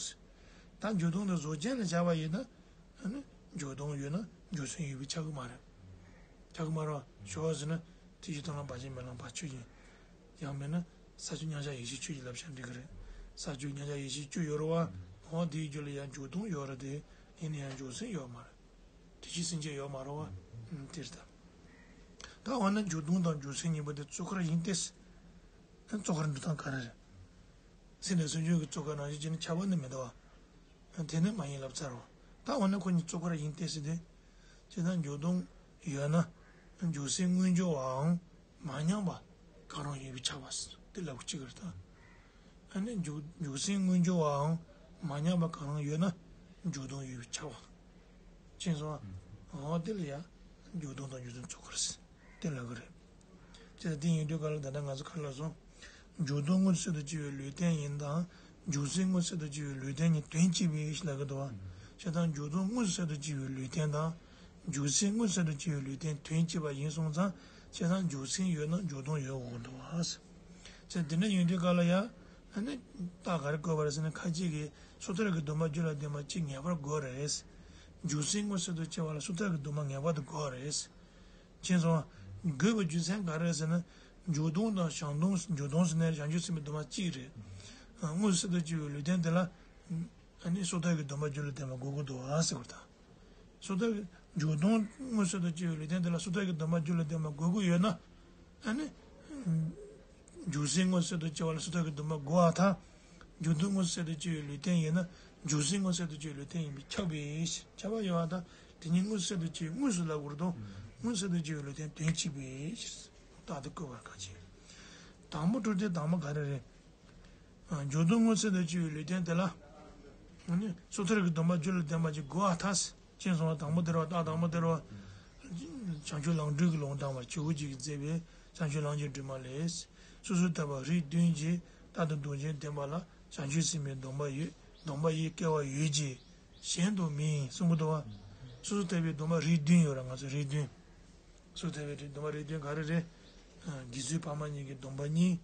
ཟེར། ད་འཇུག་ལྡོག་ནི་གཟུགས་ཅན་ལ་སྦྱར་བ་ཡིན་ན། ཨ་ནི་འཇུག་ལྡོག་ཡོད་ན་འཇུག་སྲིད་ཡོད་པས་ཁྱབ་ཀྱི་མ་རེད། ཁྱབ་ཀྱི་མ་རེད་བ། ཞུ་བ་ཟེར་ན། དེ་བཞིན་དུ་ལམ་བར་ཆད་མེད་ལམ་བར་ཆོད་ཅིང་། ཡང་མིན་ན། ས་བཅུ་མཉམ་གཞག་ཡེ་ཤེས་ཆོས་ཀྱི་ལབ་བྱ་འགྲིག་གི་རེད། ས་བཅུ་མཉམ་གཞག་ཡེ་ཤེས་བཅུ་ཡོད་རེད་བ། འོ་དེའི་རྒྱུད་ལ་ཡང་འཇུག་ལྡོག་ཡོད་རེད་དེ། ཡིན་ན་ཡང་འཇུག་སྲིད་ཡོད་མ་རེད། དེ་ཕྱིར་སེམས་ཅན་ཡོད་མ་རེད་བ། ཨུམ། དེ་རེད་ད། ད་འོ་ན་འཇུག་ལྡོག་དང་འཇུག་སྲིད་གཉིས་པོ་དེ་གཙོ་འཁོར་ཡིན་ཏེ། ཨ་གཙོ་འཁོར་འགྲོ་སྟངས་ག་རེ་རེད། སེམས་དང་སེམས་བྱུང་གི་གཙོ་འཁོར་ནང་བཞིན་བྱས་ནས་ཁྱབ་པ་ནི་མི་འདུག་བ། དེ་ནི་མ་ཡིན་ལབ་ཚར་བ། ད་འོ་ན་ཁོ་གཉིས་གཙོ་འཁོར་ཡིན་ཏེ་ཟེར་ཏེ། བྱས་ཙང་འཇུག་ལྡོག་ཡོད་ན། འཇུག་སྲིད་མངོན་གྱུར་བའང་མ་ཉམས་པ་གང་རུང་ཡོད་པས་ཁྱབ་པ་ཟེར་དེ་ལབ་གཅིག་གི་རེད་ད། ཨ་ནི་འཇུག་འཇུག་སྲིད་མངོན་གྱུར་བའང་མ་ཉམས་པ་གང་རུང་ཡོད་ན་འཇུག་ལྡོག་ཡོད་པས་ཁྱབ་པ། ཅེས་སོ། འོ་དེ་ལ་ཡང་འཇུག་ལྡོག་དང་འཇུག་སྲིད་གཙོ་འཁོར་ཟེར་དེ་ལབ་གི་རེད། ཅེས་དེ་ཡིན་དུས་ག་ལ་ད་ལྟ་ང་ཚོ་ག་ལ་སོང་། འཇུག་ལྡོག་མངོན་སུམ་དུ་སྐྱེ་བའི་ལུས་རྟེན་ཡིན་དང་། འཇུག་སྲིད་མངོན་སུམ་དུ་སྐྱེ་བའི་ལུས་རྟེན་གཉིས་དོན་གཅིག་པས་ཞེས་ལབ་ཀྱི་འདུག་བ། བྱས་ཙང་འཇུག་ལྡོག་མངོན་སུམ་དུ་སྐྱེ་བའི་ལུས་རྟེན་དང་། འཇུག་སྲིད་མངོན་སུམ་དུ་སྐྱེ་བའི་ལུས་རྟེན་དོན་གཅིག་པ་ཡིན་སོང་ཙང་། བྱས་ཙང་འཇུག་སྲིད་ཡོད་ན་འཇུག་ལྡོག་ཡོད་དགོས་འདུག་བ། བྱས་དེ་འདྲ་ཡིན་དུས་ག་ལ་ཡ། ཨ་ནི། རྟགས་ག་རེ་བཀོད་པ་རེད་ཟེར་ན། ཁ་ཅིག་གིས་སོ་ཐར་གྱི་སྡོམ་པ་རྒྱུད་ལ་ལྡན་པ་གཅིག་ངེས་པར་དགོས་རེད། འཇུག་སྲིད་མངོན་སུམ་དུ་སྐྱེ་བ་ལ་སོ་ཐར་གྱི་སྡོམ་པ་ངེས་པར་དུ་དགོས་རེད། མཁྱེན་སོང་ང་། དགོས་པའི་རྒྱུ་མཚན་ག་རེ་རེད་ཟེར་ན། འཇུག་ལྡོག་དང་བྱང་ལྡོག་འཇུག་ལྡོག་ཟེར་ན་བྱང་ཆུབ་སེམས་དཔའི་སྡོམ་པ་གཅིག་རེད། མངོན་སུམ་དུ་སྐྱེ་བའི་ལུས་རྟེན་དེ་ལ། ཨ་ནི་སོ་ཐར་གྱི་སྡོམ་པ་རྒྱུད་ལ་ལྡན་པ་དགོས་ཀྱི་འདུག་ཨ་ཟེར་བ་དང་། སོ་ཐར་གྱི་འཇུག་ལྡོག་མངོན་སུམ་དུ་སྐྱེ་བའི་ལུས་རྟེན་དེ་ལ་སོ་ཐར་གྱི་སྡོམ་པ་རྒྱུད་ལ་ལྡན་པ་དགོས་ཀྱི་ཡོད་ན། ཨ་ནི། འཇུག་སྲིད་མངོན་སུམ་དུ་སྐྱེ་བ་ལ་སོ་ཐར་གྱི་སྡོམ་པ་དགོས་པ་དང་། འཇུག་ལྡོག་མངོན་སུམ་དུ་སྐྱེ་བའི་ལུས་རྟེན་ཡིན་ན། འཇུག་སྲིད་མངོན་སུམ་དུ་སྐྱེ་བའི་ལུས་རྟེན་ཡིན་པས་ཁྱབ་པས། ཁྱབ་པ་ཡོད་པ་དང་དེ་གཉིས་མངོན་སུམ་དུ་སྐྱེ་བའི་དངོས་སུ་ལབ་དགོས་རེད་དོ། མངོན་སུམ་དུ་སྐྱེ་བའི་ལུས་རྟེན་དོན་གཅིག་པས། རྟགས་དེ་བཀོད་པར་གང་བྱེད། དང་པོ་དྲུག་སྟེ་དང་པོ་ག་རེ་རེད། འཇུག་ལྡོག་མངོན་སུམ་དུ་སྐྱེ་བའི་ལུས་རྟེན་དེ་ལ། ཨ་ནི་སོ་ཐར་གྱི་སྡོམ་པ་རྒྱུད་ལ་ལྡན་པ་ཅིག་དགོས་པར་ཐལ། མཁྱེན་སོང་ང་། དང་པོ་དེ་རེད་བ། རྟགས་དང་པོ་དེ་རེད་བ། བྱང་ཆུབ་ལམ་སྒྲོན་གྱི་ལུང་དྲངས་པ་ཇོ་བོ་རྗེས་མཛད་པའི་བྱང་ཆུབ་ལམ་གྱི་སྒྲོན་མ་ལས། སོ་སོར་ཐར་པ་རིགས་བདུན་གྱི་རྟག་ཏུ་སྡོམ་ཅན་བདེན་པ་ལ་བྱང་ཆུབ་སེམས་དཔའི་སྡོམ་པ་ཡོད། སྡོམ་པ་ཡི་སྐལ་བ་ཡོད་ཀྱི་གཞན་དུ་མིན་གསུང་གི་འདུག་བ། སོ་སོར་ཐར་པའི་སྡོམ་པ་རིགས་བདུན་ཡོད་ར། ང་ཚོ་རིགས་བདུན། སོ་སོར་ཐར་པའི་སྡོམ་པ་རིགས་བདུན་ག་རེ་རེད། དགེ་ཚུལ་ཕ་མ་གཉིས་ཀྱི་སྡོམ་པ་གཉིས།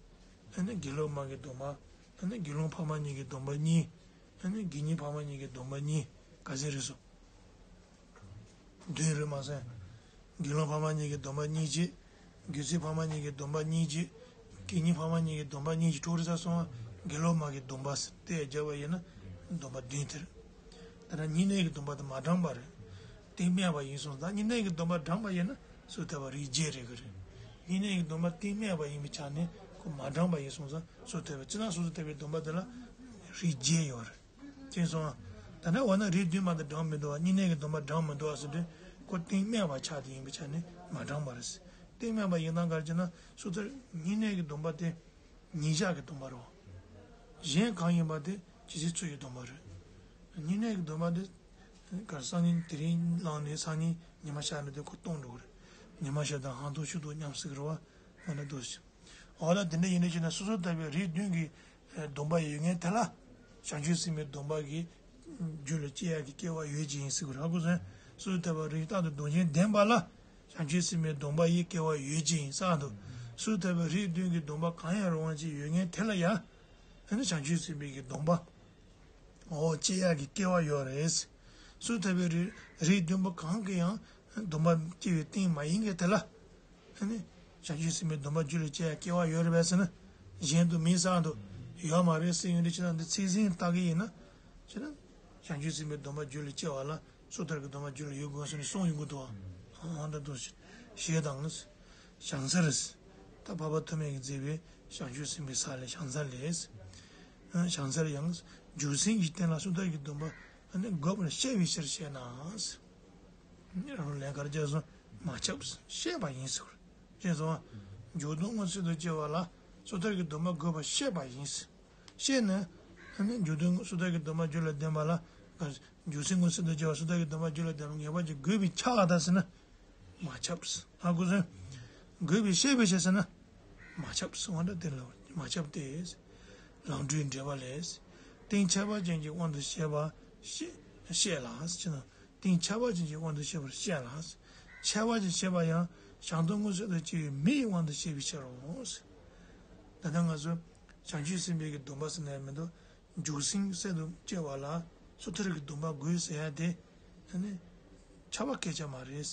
ཨ་ནི་དགེ་སློང་མ་གི་སྡོམ་པ། ཨ་ནི་དགེ་སློང་ཕ་མ་གཉིས་ཀྱི་སྡོམ་པ་གཉིས། ཨ་ནི་དགེ་བསྙེན་ཕ་མ་གཉིས་ཀྱི་སྡོམ་པ་གཉིས། ག་ཚོད་རེད་སོ། བདུན་རེད་མ་ཟད། དགེ་སློང་ཕ་མ་གཉིས་ཀྱི་སྡོམ་པ་གཉིས་བྱས། དགེ་ཚུལ་ཕ་མ་གཉིས་ཀྱི་སྡོམ་པ་གཉིས་བྱས། དགེ་བསྙེན་ཕ་མ་གཉིས་ཀྱི་སྡོམ་པ་གཉིས་བྱས། དྲུག་རེད་ས་སོང་བ། དགེ་སློང་མ་གི་སྡོམ་པ་ཟེར་དེ་བརྒྱབ་པ་ཡིན་ན་སྡོམ་པ་བདུན་དེ་རེད། ད་ནི་བསྙེན་གནས་ཀྱི་སྡོམ་པ་དེ་མ་དྲངས་པ་རེད། རྟིང་མེད་པ་ཡིན་སོང་ཙང་བསྙེན་གནས་ཀྱི་སྡོམ་པ་དྲངས་པ་ཡིན་ན་སོ་སོར་ཐར་པ་རིགས་བརྒྱད་རེད་གི་རེད། བསྙེན་གནས་ཀྱི་སྡོམ་པ་རྟིང་མེད་པ་ཡིན་པའི་ཆ་ནས་ཁོ་མ་དྲངས་པ་ཡིན་སོང་ཙང་སོ་སོར་ཐར་པ་སྤྱིར་བཏང་སོ་སོར་ཐར་པའི་སྡོམ་པ་དེ་ལ་རིགས་བརྒྱད་ཡོད་རེད། དེ་སོང་། ད་ནི་འོ་ན་རིགས་བདུན་མ་གཏོགས་དྲངས་མི་འདུག་བ། བསྙེན་གནས་ཀྱི་སྡོམ་པ་དྲངས་མི་འདུག་བ་ཟེར་དུས་ཁོ་རྟིང་མེད་པ་ཆགས་དེ་ཡིན་པའི་ཆ་ནས་མ་དྲངས་པ་རེད། རྟིང་མེད་པ་ཡིན་སྟངས་ག་རེ་བྱས་ན་སོ་སོར་བསྙེན་གནས་ཀྱི་སྡོམ་པ་དེ་ཉིད་བཞག་གི་སྡོམ་པ་རེད་བ། གཞན་གང་ཡིན་པ་དེ་ཇི་སྲིད་འཚོ་ཡི་སྡོམ་པ་རེད། བསྙེན་གནས་ཀྱི་སྡོམ་པ་དེ་ག་རེ་སང་ཉིན་དེ་རིང་བླངས་ནས་སང་ཉིན་ཉི་མ་ཤར་ནས་དེ་ཁོ་སྟོང་འགྲོ་གི་རེད། ཉི་མ་ཤར་དང་ཧང་ཐོག་ཤུགས་ཐོག་མཉམ་བསྲེ་གི་རེད་བ། འོ་ན་འདུག་སེ། འོ་ན་དེ་འདྲ་ཡིན་དུས་ཅི་ན་སོ་སོར་ཐར་པའི་རིགས་བདུན་གྱི་སྡོམ་པ་ཡོད་མཁན་དེ་ལ་བྱང་ཆུབ་སེམས་དཔའི་སྡོམ་པ་གི་རྒྱུད་ལ་སྐྱེ་ཡག་གི་སྐལ་བ་ཡོད་ཅིག་ཡིན་ཟེར་གི་རེད། ཧ་གོ་སོང་། སོ་སོར་ཐར་པ་རིགས་རྟག་ཏུ་སྡོམ་ཅན་བདེན་པ་ལ་བྱང་ཆུབ་སེམས་དཔའི་སྡོམ་པ་ཡི་སྐལ་བ་ཡོད་ཅིག་ཡིན་ས་འདུག་སོ་སོར་ཐར་པའི་རིགས་བདུན་གྱི་སྡོམ་པ་གང་ཡང་རུང་བ་ཅིག་ཡོད་མཁན་དེ་ལ་ཡང་ཨ་ནི་བྱང་ཆུབ་སེམས་དཔའི་གི་སྡོམ་པ། འོ་སྐྱེ་ཡག་གི་སྐལ་བ་ཡོད་རེད། སོ་སོར་ཐར་པའི་རིགས་རིགས་བདུན་པོ་གང་གི་ཡང་སྡོམ་པ་སྐྱེ་བའི་རྟེན་མ་ཡིན་མཁན་དེ་ལ། ཨ་ནི། བྱང་ཆུབ་སེམས་དཔའི་སྡོམ་པ་རྒྱུད་ལ་སྐྱེ་ཡག་སྐལ་བ་ཡོད་རེད་པས་ཟེར་ན། གཞན་དུ་མིན་ས་འདུག་ཡོད་མ་རེད་ཟེར་ཡོང་དུས་ཅི་ན་འདི་ཚིག་ཟིན་ལྟ་གི་ཡིན་ན། ཅི་ན། བྱང་ཆུབ་སེམས་དཔའི་སྡོམ་པ་རྒྱུད་ལ་སྐྱེ་བ་ལ་སོ་ཐར་གྱི་སྡོམ་པ་རྒྱུད་ལ་ཡོད་དགོས་ཟེར་ནས་གསུངས་ཡོང་གི་འདུག་བ། ཨང་ད་འདུག་ཞེས་དང་། བྱང་ས་རེད། ད་འཕགས་པ་ཐོགས་མེད་ཀྱིས་མཛད་པའི་བྱང་ཆུབ་སེམས་དཔའི་ས་ལས་བྱང་ས་ལས། བྱང་ས་ལ་ཡང་འཇུག་སེམས་ཀྱི་རྟེན་ལ་སོ་ཐར་གྱི་སྡོམ་པ་ནི་དགོས་པར་བཤད་པའི་ཕྱིར་བཤད་ན། རང་ལས་ཀར་བྱས་སོ་མ་ཁྱབ་བཤད་པ་ཡིན་ཟེར། ཅེས་སོ། འཇུག་ལྡོག་མངོན་སུམ་དུ་སྐྱེ་བ་ལ་སོ་ཐར་གྱི་སྡོམ་པ་དགོས་པ་བཤད་པ་ཡིན། བཤད་ན། ཨ་ནི་འཇུག་ལྡོག་སོ་ཐར་གྱི་སྡོམ་པ་རྒྱུད་ལ་ལྡན་པ་ལ། འཇུག་སེམས་མངོན་སུམ་དུ་སྐྱེ་བ་སོ་ཐར་གྱི་སྡོམ་པ་རྒྱུད་ལ་ལྡན་པ་ངེས་པར་གྱི་དགོས་པའི་ཆ་ག་ད་ཟེར་ན། མ་ཁྱབ། ཧ་གོ་སོང་། དགོས་པའི་བཤད་པའི་ཕྱིར་ཟེར་ན། མ་ཁྱབ་ཟེར་བ་འདྲ་དེ་ལ་མ་ཁྱབ་སྟེ། ལམ་འགྲོའི་འགྲེལ་པ་ལས། རྟེན་ཁྱད་པར་ཅན་གྱི་དབང་དུ་བྱས་པ་བཤད་བཤད་ལ་ཟེར་ན། རྟེན་ཁྱད་པར་ཅན་གྱི་དབང་དུ་བྱས་པར་བཤད་ལ། ཁྱད་པར་ཅན་བྱས་པ་ཡང་བྱང་སྡོམ་མངོན་སུམ་དུ་སྐྱེ་བའི་མི་ཡི་དབང་དུ་བྱས་པའི་ཕྱིར་རོ། ད་ལྟ་ང་ཚོ་བྱང་ཆུབ་སེམས་དཔའི་གི་སྡོམ་པ་ཟེར་ན་ཡང་མི་འདུག་འཇུག་སེམས་སད་དུ་སྐྱེ་བ་ལ་སོ་ཐར་གྱི་སྡོམ་པ་དགོས་ཟེར་ཡ་དེ། ཨ་ནི། ཁྱབ་པ་སྐད་ཆ་མ་རེད།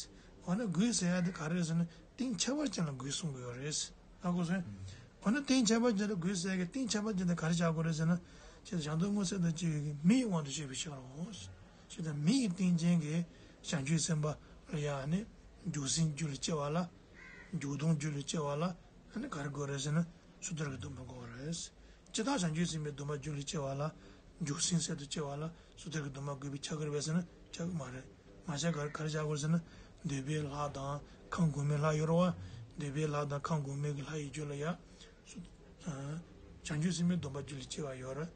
འོ་ན་དགོས་ཟེར་ཡ་དེ་ག་རེ་རེད་ཟེར་ན་རྟེན་ཁྱད་པར་ཅན་ལ་དགོས་གསུང་གི་ཡོད་རེད། ཧ་གོ་སོང་། འོ་ན་རྟེན་ཁྱད་པར་ཅན་ལ་དགོས་ཟེར་ཡ་གི་རྟེན་ཁྱད་པར་ཅན་དེ་ག་རེ་བྱ་དགོས་རེད་ཟེར་ན། ཁྱེད་བྱང་སྡོམ་མངོན་སུམ་དུ་སྐྱེ་བའི་གི་མི་ཡི་དབང་དུ་བྱས་པའི་ཕྱིར་རོ། ཁྱེད་དང་མི་ཡི་རྟེན་ཅན་གྱི་བྱང་ཆུབ་སེམས་དཔའ་ལ་ཡང་ནི་འཇུག་སེམས་རྒྱུད་ལ་སྐྱེ་བ་ལ། འཇུག་ལྡོག་རྒྱུད་ལ་སྐྱེ་བ་ལ་ཨ་ནི་ག་རེ་དགོས་རེད་ཟེར་ན་སོ་ཐར་གྱི་སྡོམ་པ་དགོས་རེད། ཇི་ལྟར་བྱང་ཆུབ་སེམས་དཔའི་སྡོམ་པ་རྒྱུད་ལ་སྐྱེ་བ་ལ། འཇུག་སེམས་སད་དུ་སྐྱེ་བ་ལ་སོ་ཐར་གྱི་སྡོམ་པ་དགོས་པའི་ཆ་དགོས་རེད་པས་ཟེར་ན་ཆ་གི་མ་རེད། མ་ཆ་ག་རེ་ག་རེ་བྱ་དགོས་ཟེར་ན། འདོད་པའི་ལྷ་དང་ཁམས་གོང་མའི་ལྷ་ཡོད་རེད་བ། འདོད་པའི་ལྷ་དང་ཁམས་གོང་མའི་གི་ལྷ་ཡི་རྒྱུད་ལ་ཡ། སོ། བྱང་ཆུབ་སེམས་དཔའི་སྡོམ་པ་རྒྱུད་ལ་སྐྱེ་བ་ཡོད་རེད།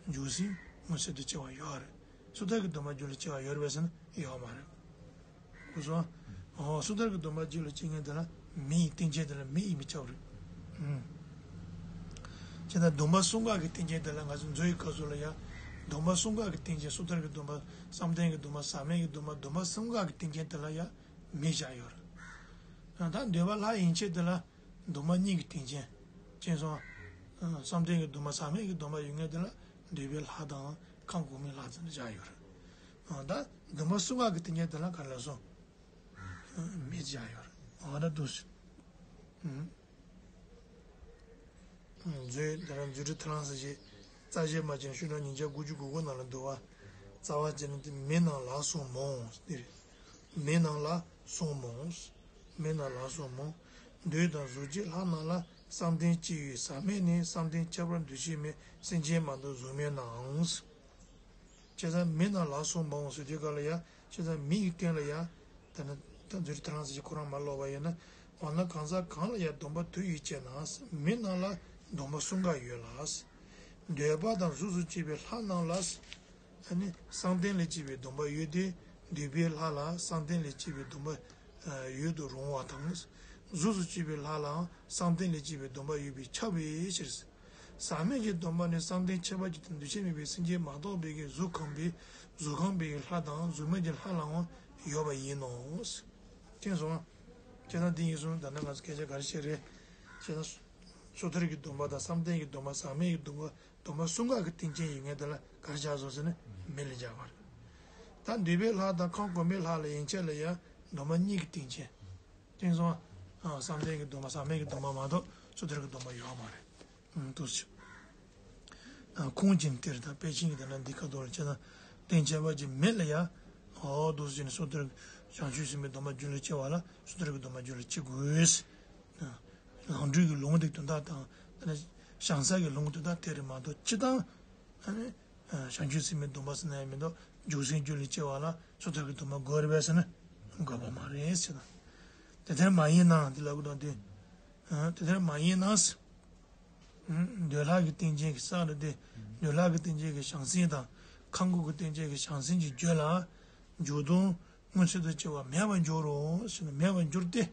འཇུག་སེམས་མངོན་སུམ་དུ་སྐྱེ་བ་ཡོད་རེད། སོ་ཐར་གྱི་སྡོམ་པ་རྒྱུད་ལ་སྐྱེ་བ་ཡོད་རེད་པས་ཟེར་ན་ཡོད་མ་རེད། གོ་སོང་། ཨོ་སོ་ཐར་གྱི་སྡོམ་པ་རྒྱུད་ལ་སྐྱེ་མཁན་དེ་ལ་མི་ཡི་རྟེན་ཅན་དེ་ལ་མི་ཡིན་པས་ཁྱབ་རེད། ཨུམ། ཁྱེད་ན་སྡོམ་པ་གསུམ་ཀ་གི་རྟེན་ཅན་དེ་ལ་ང་ཚོ་མཛོད་ཀྱི་སྐབས་སུ་ལ་ཡ། སྡོམ་པ་གསུམ་ཀ་གི་རྟེན་ཅན་སོ་ཐར་གྱི་སྡོམ་པ་བསམ་གཏན་གྱི་སྡོམ་པ་ཟག་མེད་ཀྱི་སྡོམ་པ་སྡོམ་པ་གསུམ་ཀ་གི་རྟེན་ཅན་དེ་ལ་ཡ་མི་བཞག་ཡོད་རེད། ད་འདོད་པ་ལྷ་ཡན་ཆད་དེ་ལ་སྡོམ་པ་གཉིས་ཀྱི་རྟེན་ཅན། ཅེས་སོ། བསམ་གཏན་གྱི་སྡོམ་པ་ཟག་མེད་ཀྱི་སྡོམ་པ་ཡོད་མཁན་དེ་ལ་འདོད་པའི་ལྷ་དང་ཁམས་གོང་མའི་ལྷ་ཙམ་བཞག་ཡོད་རེད། ད་སྡོམ་པ་གསུམ་ཀ་གི་རྟེན་ཅན་དེ་ལ་ག་རེ་ལབ་སོང་། མི་བཞག་ཡོད་རེད། འོ་ན་འདུག་སེ། མཛོད་དེ་རང་མཛོད་ཁྲི་ཐར་ལམ་ས་ཞེས་རྩ་ཤེས་མ་ཅན་ཤོག་གྲངས་ཉིས་བརྒྱ་དགུ་བཅུ་གོ་དགུ་ནང་ལ་འདུག་བ། རྩ་བ་ཅན་ནི་མི་རྣམས་ལ་གསུངས་མོ་འདིར། མི་རྣམས་ལ་གསུངས་མོ། མི་རྣམས་ལ་གསུངས་མོ། འདོད་དང་གཟུགས་ཅན་ལྷ་རྣམས་ལ་བསམ་གཏན་སྐྱེ་བའི་ཟག་མེད་ནི་བསམ་གཏན་ཁྱད་པར་འདུ་ཤེས་མེད་སེམས་ཅན་མ་གཏོགས་གཟུགས་མེད་ནའང་། བྱས་ཙང་མི་རྣམས་ལ་གསུངས་མོ་ཟེར་དུས་སྐབས་ལ་ཡ། བྱས་ཙང་མི་ཡི་རྟེན་ལ་ཡ། ད་ནི་ད་མཛོད་ཁྲི་ཐར་ལམ་ས་ཞེས་ཁོ་རང་མ་ཀློག་པ་ཡིན་ན། འོ་ན་གང་ཟག་གང་ལ་ཡང་སྡོམ་པ་དུ་ཡོད་ཅེ་ན། མི་རྣམས་ལ་སྡོམ་པ་གསུམ་ཀ་ཡོད་ལ། འདོད་པ་དང་གཟུགས་སུ་སྐྱེས་པའི་ལྷ་རྣམས་ལ། ཨ་ནི་བསམ་གཏན་ལས་སྐྱེས་པའི་སྡོམ་པ་ཡོད་དེ། འདོད་པའི་ལྷ་ལ་བསམ་གཏན་ལས་སྐྱེས་པའི་སྡོམ་པ་ ཡོད་དུ་རུང་བ་དང་། གཟུགས་སུ་སྐྱེས་པའི་ལྷ་ལའང་བསམ་གཏན་ལས་སྐྱེས་པའི་སྡོམ་པ་ཡོད་པས་ཁྱབ་པའི་ཕྱིར། ཟག་མེད་ཀྱི་སྡོམ་པ་ནི་བསམ་གཏན་ཁྱད་པར་ཅན་དུ་འདུ་ཤེས་མེད་པའི་སེམས་ཅན་མ་གཏོགས་པའི་གི་གཟུགས་ཁམས་པའི་གཟུགས་ཁམས་པའི་ལྷ་དང་གཟུགས་མེད་ཀྱི་ལྷ་ལའང་ཡོད་པ་ཡིན་ནོ། མཁྱེན་སོང་ང་། བྱས་ཙང་འདི་ཡིན་སོང་ད་ནི་ང་ཚོ་སྐད་ཆ་ག་རེ་བཤད་རེད། བྱས་ཙང་སོ་ཐར་གྱི་སྡོམ་པ་དང་བསམ་གཏན་གྱི་སྡོམ་པ་ཟག་མེད་ཀྱི་སྡོམ་པ་སྡོམ་པ་གསུམ་ཀ་གི་སྟེང་ཆེན་ཡིན་ངེས་དེ་ལ་ག་རེ་བྱ་སོང་ཟེར་ན་མེ་ལ་སྦྱར་བ་རེད། ད་འདུས་པའི་ལྷ་དང་ཁམས་གོང་མའི་ལྷ་ལ་ཡན་ཆད་ལ་ཡང་སྡོམ་པ་གཉིས་ཀྱི་སྟེང་ཆེན། མཁྱེན་སོང་ང་། བསམ་གཏན་གྱི་སྡོམ་པ་ཟག་མེད་ཀྱི་སྡོམ་པ་མ་གཏོགས་སོ་ཐར་གྱི་སྡོམ་པ་ཡོད་མ་རེད། ཨང་། འདུག་སེ། ཨ། ཁུངས་ཅན་གཏེར་དང་དཔེ་ཅན་གྱི་དེ་ན་འདི་ཁ་ཐོག་ལ་བྱས་ན་གཏན་ཁྱད་པར་ཅན་མེད་ལ་ཡ། འོ་འདུག་སེ་བྱས་ནས་སོ་ཐར་བྱང་ཆུབ་སེམས་དཔའི་སྡོམ་པ་རྒྱུད་ལ་སྐྱེ་བ་ལ་སོ་ཐར་གྱི་སྡོམ་པ་རྒྱུད་ལ་སྐྱེ་དགོས། ཨ། ལམ་འགྲོ་གི་ལུང་དེ་དོན་དག་དང་དེ་ན་བྱང་ས་གི་ལུང་དོན་དག་དེ་རེད་མ་གཏོགས་སྤྱིར་བཏང་ཨ་ནི་བྱང་ཆུབ་སེམས་དཔའི་སྡོམ་པ་ཟེར་ན་ཡང་མི་འདུག་འཇུག་སེམས་རྒྱུད་ལ་སྐྱེ་བ་ལ་སོ་ཐར་གྱི་སྡོམ་པ་དགོས་རེད་པས་ཟེར་ན་དགོས་པ་མ་རེད་ཟེར་ན། དེ་ལྟར་མ་ཡིན་ན་འདི་ལབ་དགོས་དང་དེ། ཨ། དེ་ལྟར་མ་ཡིན་ན། འདོད་ལྷ་གི་སྟེང་ཆེན་གྱི་ས་རུ་སྟེ། འདོད་ལྷ་གི་སྟེང་ཆེན་གྱི་བྱང་སེམས་དང་། ཁམས་གོང་གི་སྟེང་ཆེན་གྱི་བྱང་སེམས་ཀྱི་རྒྱུད་ལ། འཇུག་ལྡོག་མངོན་སུམ་དུ་སྐྱེ་བ་མེད་པར་འགྱུར་རོ་ཞེ་ན་མེད་པར་འགྱུར་ཏེ།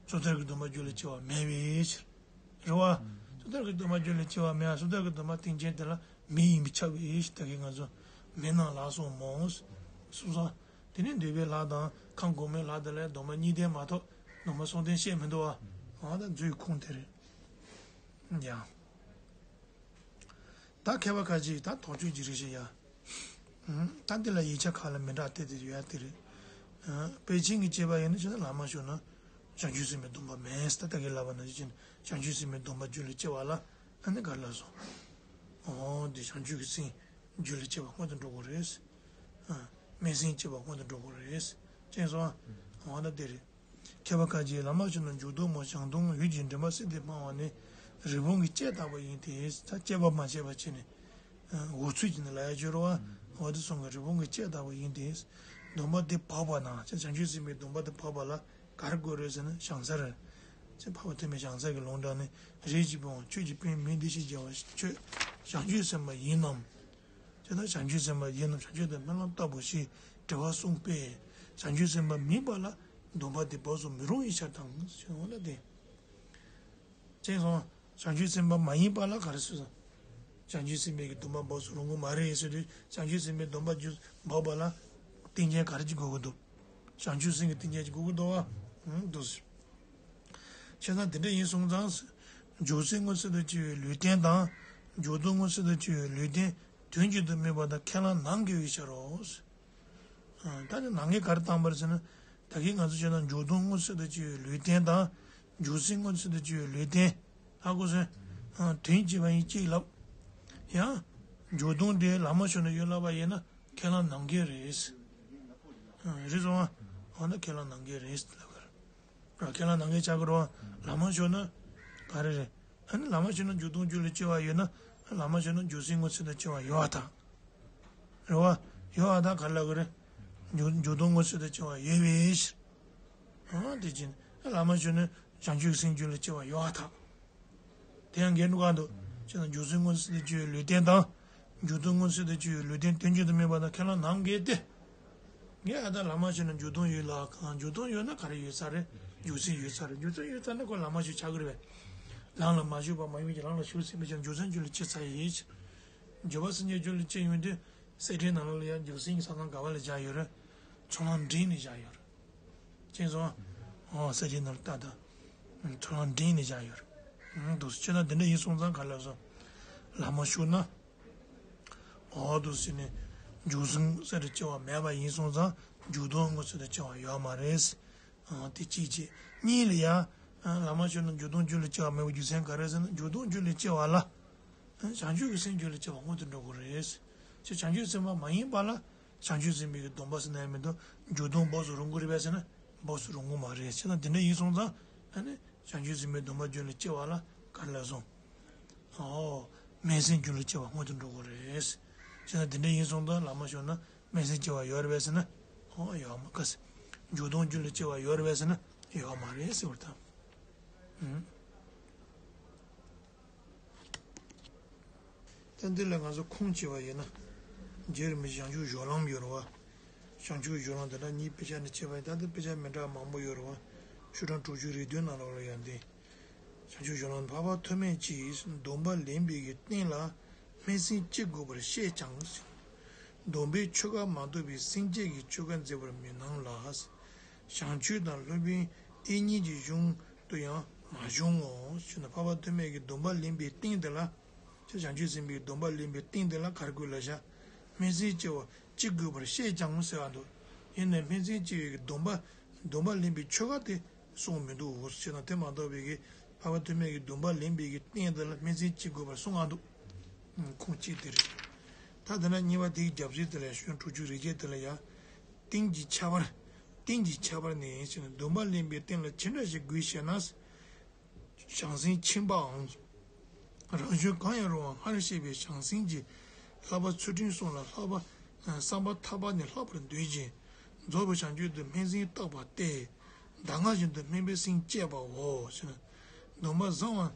སོ་ཐར་གྱི་སྡོམ་པ་རྒྱུད་ལ་སྐྱེ་བ་མེད་པའི་ཕྱིར། རེད་བ། སོ་ཐར་གྱི་སྡོམ་པ་རྒྱུད་ལ་སྐྱེ་བ་མེད་པ་སོ་ཐར་གྱི་སྡོམ་པ་སྟེང་ཆེན་དེ་ལ་མེ་ཡིན་པས་ཁྱབ་པའི་ཕྱིར་ད་གིན་ང་ཚོ་མེ་ནང་ལ་སོང་མོ། གསུངས་སོང་། དེ་ནས་འདོད་པའི་ལྷ་དང་ཁམས་གོང་མའི་ལྷ་དེ་ལ་སྡོམ་པ་གཉིས་ལྡན་མ་གཏོགས་སྡོམ་པ་གསུམ་ལྡན་བཤད་མི་འདུག་བ། འོ་ད་མཛོད་ཁུངས་དེ་རེད། ཡང་། ད་མཁས་པ་ཁ་ཅིག་ད་དོགས་གཅོད་ཀྱི་རིགས་ཤིག་ཡ། ད་འདི་ལ་ཡིག་ཆ་ཁག་ལ་མི་འདྲ་དེ་དེ་ཡོད་ཡ་དེ་རེད། དཔེ་ཅན་གྱི་དཔྱད་པ་ཡིན་ན་ཅི་ན་ལམ་མ་ཞུགས་ན་བྱང་ཆུབ་སེམས་དཔའི་སྡོམ་པ་མེད་ཟེར་ད་ལྟ་གི་ལབ་པ་ན་ཅི་ན་བྱང་ཆུབ་སེམས་དཔའི་སྡོམ་པ་རྒྱུད་ལ་སྐྱེ་བ་ལ་ཨ་ནི་ག་ལ་སོང་། འོ་འདི་བྱང་ཆུབ་ཀྱི་སེམས་རྒྱུད་ལ་སྐྱེ་བ་སྔོན་དུ་འགྲོ་དགོས་རེད། སྨོན་སེམས་སྐྱེ་བ་སྔོན་དུ་འགྲོ་དགོས་རེད། ཅེས་སོ། འོ་ན་དེ་རེད། མཁས་པ་ཁ་ཅིག་ལམ་མ་ཞུགས་ན་འཇུག་ལྡོག་མེད་བྱང་སྡོམ་འོད་ཀྱི་མགྲིན་པ་སྲིད་དུ་སྤང་བ་ནི་རི་བོང་གི་ལྕགས་ལྟ་བུ་ཡིན་ཏེ། ད་དཔྱད་པ་མ་བྱས་པ་བྱས་ནས་འུ་ཚོས་ཀྱི་ནི་ལ་ཡ་བརྗོད་རོགས་འོ་དེ་སོང་གི་རི་བོང་གི་ལྕགས་ལྟ་བུ་ཡིན་ཏེ། སྡོམ་པ་འདི་འབོགས་པ་ན་བྱང་ཆུབ་སེམས་དཔའི་སྡོམ་པ་འདི་འབོགས་པ་ལ་ག་རེ་དགོས་རེད་ཟེར་ན་བྱང་ས་རེད། ཅེས་འཕགས་པ་ཐོགས་མེད་བྱང་ས་གི་ལུང་དྲངས་ནས་རིགས་ཀྱི་དཔུང་ཁྱོད་ཀྱི་དཔེ་མི་འདི་ཞེས་བྱ་བ་ཁྱོད་བྱང་ཆུབ་སེམས་དཔའ་ཡིན་ནམ། དེ་ལྟར་བྱང་ཆུབ་སེམས་དཔའ་ཡིན་ནམ་བྱང་ཆུབ་དང་སྨོན་ལམ་ལྟ་བུ་ཞེས་དྲི་བ་གསུངས་པས། བྱང་ཆུབ་སེམས་དཔའ་མིན་པ་ལ་སྡོམ་པ་དེ་འབོགས་སུ་མི་རུང་བའི་ཕྱིར་དང་ཞེས་འོ་ན་དེ། ཅེས་སོང་། བྱང་ཆུབ་སེམས་དཔའ་མ་ཡིན་པ་ལ་ག་རེ་ཟེར་སོང་། བྱང་ཆུབ་སེམས་དཔའི་གི་སྡོམ་པ་འབོགས་སུ་རུང་གི་མ་རེད་ཟེར་དུས་བྱང་ཆུབ་སེམས་དཔའི་སྡོམ་པ་རྒྱུ་འབོགས་པ་ལ་ཏིང་ངེ་འཛིན་ག་རེ་ཅིག་དགོས་ཀྱི་འདུག་བྱང་ཆུབ་སེམས་ཀྱི་ཏིང་ངེ་འཛིན་ཅིག་དགོས་ཀྱི་འདུག་བ། འདུག་ཟེར། བྱས་ཙང་དེ་འདྲ་ཡིན་སོང་ཙང་། འཇུག་སེམས་མངོན་སུམ་དུ་སྐྱེ་བའི་ལུས་རྟེན་དང་། འཇུག་ལྡོག་མངོན་སུམ་དུ་སྐྱེ་བའི་ལུས་རྟེན་དོན་གཅིག་ཏུ་དམིགས་པ་དང་ཁས་བླངས་ནམ་དགེ་བའི་ཕྱིར་རོ། ད་ནི་ནམ་དགེ་ག་རེ་བཏང་བར་ཟེར་ན། ད་གིན་ང་ཚོ་བྱས་ན་འཇུག་ལྡོག་མངོན་སུམ་དུ་སྐྱེ་བའི་ལུས་རྟེན་དང་། འཇུག་སེམས་མངོན་སུམ་དུ་སྐྱེ་བའི་ལུས་རྟེན། ཧ་གོ་སོང་། དོན་གཅིག་པ་ཡིན་གཅིག་ལབ། ཡང་། འཇུག་ལྡོག་དེ་ལམ་མ་ཞུགས་ན་ཡོད་ལབ་པ་ཡིན་ན་ཁས་བླངས་ནམ་དགེ་རེད། རེད་སོང་ཨ། འོ་ན་ཁས་བླངས་ནམ་དགེ་རེད་ལབ་གི་རེད། ཁས་བླངས་ནམ་དགེ་ཆགས་ཀྱི་རེད་བ། ལམ་མ་ཞུགས་ན་ག་རེ་རེད། ཨ་ནི་ལམ་མ་ཞུགས་ན་འཇུག་ལྡོག་རྒྱུད་ལ་སྐྱེ་བ་ཡོད་ན། ལམ་མ་ཞུགས་ན་འཇུག་སེམས་མངོན་སུམ་དུ་སྐྱེ་བ་ཡོད་པ་དང་། རེད་བ། ཡོད་པ་དང་ག་རེ་ལབ་ཀྱི་རེད། འཇུག་འཇུག་ལྡོག་མངོན་སུམ་དུ་སྐྱེ་བ་ཡོད་པའི་ཕྱིར། ཨ་དེ་བཞིན་ལམ་མ་ཞུགས་ན་བྱང་ཆུབ་སེམས་རྒྱུད་ལ་སྐྱེ་བ་ཡོད་པ་དང་། དེ་ཡང་འགལ་འགྲོ་ག་འདུག་ཅེ་ན་འཇུག་སེམས་མངོན་སུམ་དུ་སྐྱེ་བའི་ལུས་རྟེན་དང་། འཇུག་ལྡོག་མངོན་སུམ་དུ་སྐྱེ་བའི་ལུས་རྟེན་དོན་གཅིག་ཏུ་དམིགས་པ་དང་ཁས་བླངས་ནམ་དགེ་སྟེ། ངས་ཨ་ད་ལམ་མ་ཞུགས་ན་འཇུག་ལྡོག་ཡོད་ལ་གང་འཇུག་ལྡོག་ཡོད་ན་ག་རེ་ཡོད་ས་རེད། འཇུག་སེམས་ཡོད་ས་རེད། འཇུག་སེམས་ཡོད་ས་ན་ཁོ་ལམ་མ་ཞུགས་ཆགས་ཀྱི་རེད་པས། ལམ་ལ་མ་ཞུགས་པ་མ་ཡིན་པའི་ལམ་ལ་ཞུགས་ཟིན་པའི་ཕྱིར་འཇུག་སེམས་རྒྱུད་ལ་སྐྱེས་ཚར་ཡིན། འཇུག་པ་སེམས་ཅན་རྒྱུད་ལ་སྐྱེས་ཡོང་དུས་གསེར་ཕྲེང་ནང་ལོགས་ལ་ཡང་འཇུག་སེམས་ཀྱི་ས་མཚམས་ག་བ་ལ་བཞག་ཡོད་རེད། ཚོགས་ལམ་འབྲིང་ནས་བཞག་ཡོད་རེད། མཁྱེན་སོང་ཨ། འོ་གསེར་ཕྲེང་ནང་ལ་ལྟ་དང་། ཚོགས་ལམ་འབྲིང་ནས་བཞག་ཡོད་རེད། འདུག་སེ་ཁྱོད་ན་དེ་འདྲ་ཡིན་སོང་ཙང་ག་ལ་སོང་། ལམ་མ་ཞུགས་ན། འོ་འདུག་སེ་ནས། འཇུག་སེམས་མངོན་སུམ་དུ་སྐྱེ་བ་མེད་པ་ཡིན་སོང་ཙང་འཇུག་ལྡོག་མངོན་སུམ་དུ་སྐྱེ་བ་ཡོད་མ་རེད། ཨ། དེ་གཅིག་བྱས། གཉིས་ལ་ཡང་། ཨ། ལམ་མ་ཞུགས་ན་འཇུག་ལྡོག་རྒྱུད་ལ་སྐྱེ་བ་མེད་པའི་རྒྱུ་མཚན་ག་རེ་ཟེར་ན་འཇུག་ལྡོག་རྒྱུད་ལ་སྐྱེ་བ་ལ། ཨ། བྱང་ཆུབ་ཀྱི་སེམས་རྒྱུད་ལ་སྐྱེ་བ་སྔོན་དུ་འགྲོ་དགོས་རེད། ཅེས་བྱང་ཆུབ་སེམས་དཔའ་མ་ཡིན་པ་ལ་བྱང་ཆུབ་སེམས་དཔའི་གི་སྡོམ་པ་ཟེར་ན་ཡང་མི་འདུག་འཇུག་ལྡོག་འབོགས་སུ་རུང་གི་རེད་པས་ཟེར་ན་འབོགས་སུ་རུང་གི་མ་རེད། བྱས་ན་དེ་འདྲ་ཡིན་སོང་ཙང་ཨ་ནི་བྱང་ཆུབ་སེམས་དཔའི་སྡོམ་པ་རྒྱུད་ལ་སྐྱེ་བ་ལ་ག་རེ་ལབ་སོང་། ཨོ། སྨོན་སེམས་རྒྱུད་ལ་སྐྱེ་བ་སྔོན་དུ་འགྲོ་དགོས་རེད། བྱས་ན་དེ་འདྲ་ཡིན་སོང་ཙང་ལམ་མ་ཞུགས་ན། སྨོན་སེམས་སྐྱེ་བ་ཡོད་རེད་པས་ཟེར་ན། ཨོ་ཡོད་མ་ག་ཟེར། འཇུག་ལྡོག་རྒྱུད་ལ་སྐྱེ་བ་ཡོད་རེད་པས་ཟེར་ན་ཡོད་མ་རེད་ཟེར་བ་དང་། ཨུམ། ད་འདི་ལ་ང་ཚོ་ཁུངས་བྱས་པ་ཡིན་ན། རྗེ་རིན་པོ་ཆེ་བྱང་ཆུབ་སྦྱོར་ལམ་ཡོད་རེད་བ། བྱང་ཆུབ་གཞུང་ལམ་དེ་འདྲ་གཉིས་དཔེ་ཆ་ནས་བྱས་པ་ཡིན། ད་ལྟ་དཔེ་ཆ་མི་འདྲ་མང་པོ་ཡོད་རེད་བ། ཆོས་གྲོགས་དྲུག་ཅུ་རེ་བདུན་ནང་ལོགས་ལ་ཡང་འདི། བྱང་ཆུབ་གཞུང་ལམ་འཕགས་པ་ཐོགས་མེད་ཀྱིས་སྡོམ་པ་ལེན་པའི་གི་རྟེན་ལ་སྨིན་སེམས་ཅི་དགོས་པར་བཤད་ཀྱང་། སྡོམ་པའི་ཆོ་ག་མ་ཐོབ་པའི་སེམས་བསྐྱེད་ཀྱི་ཆོ་ག་མཛད་པར་མི་སྣང་ལ། བྱང་ཆུབ་དང་སློབ་དཔོན་དབྱིག་གཉེན་གྱི་གཞུང་དུ་ཡང་མ་བྱུང་ངོ་། ཞུ་ན་འཕགས་པ་ཐོགས་མེད་ཀྱིས་སྡོམ་པ་ལེན་པའི་རྟེན་དེ་ལ། ཁྱེད་བྱང་ཆུབ་སེམས་དཔའི་སྡོམ་པ་ལེན་པའི་རྟེན་དེ་ལ་ག་རེ་དགོས་ལབ་བྱ། སྨིན་སེམས་ཅི་བ་ཅི་དགོས་པར་བཤད་ཀྱང་ཟེར་བ་འདུག་ཡིན་ནའི་སྨིན་སེམས་ཅི་བའི་གི་སྡོམ་པ་སྡོམ་པ་ལེན་པའི་ཆོ་ག་དེ་གསུངས་མི་འདུག་ཞེ་ན། དེ་མ་གཏོགས་པའི་གི་འཕགས་པ་ཐོགས་མེད་ཀྱི་སྡོམ་པ་ལེན་པའི་གི་རྟེན་དེ་ལ་སྨིན་སེམས་ཅི་དགོས་པར་གསུངས་ཨ་འདུག་ཁུངས་གཅིག་དེ་རེད། ད་དེ་ན་གཉིས་པ་དེའི་རྒྱབ་ཟིལ་དེ་ལ་ཞུ་དྲུག་ཅུ་རེ་བརྒྱད་དེ་ལ་ཡ། རྟེན་གྱི་ཁྱད་པར། རྟེན་གྱི་ཁྱད་པར་ནི་ཞེ་ན། སྡོམ་པ་ལེན་པའི་རྟེན་ལ་ཅི་འདྲ་ཞིག་དགོས་ཤེ་ན། བྱང་སེམས་ཁྱིམ་པའམ། རང་གཞན་གང་ཡང་རུང་བ་སྔར་བཤད་པའི་བྱང་སེམས་ཀྱི་བསླབ་པ་ཚུལ་ཁྲིམས་གསུམ་ལ་བསླབ་པ་བསམ་པ་ཐག་པ་ནས་བསླབ་པར་འདོད་ཅིང་། རྫོགས་པའི་བྱང་ཆུབ་ཏུ་སྨིན་སེམས་བརྟག་པ་སྟེ། གདམས་ངག་བཞིན་དུ་སྨིན་པའི་སེམས་བསྐྱེད་པའོ་ཞེ་ན། སྡོམ་པ་བཟུང་བ།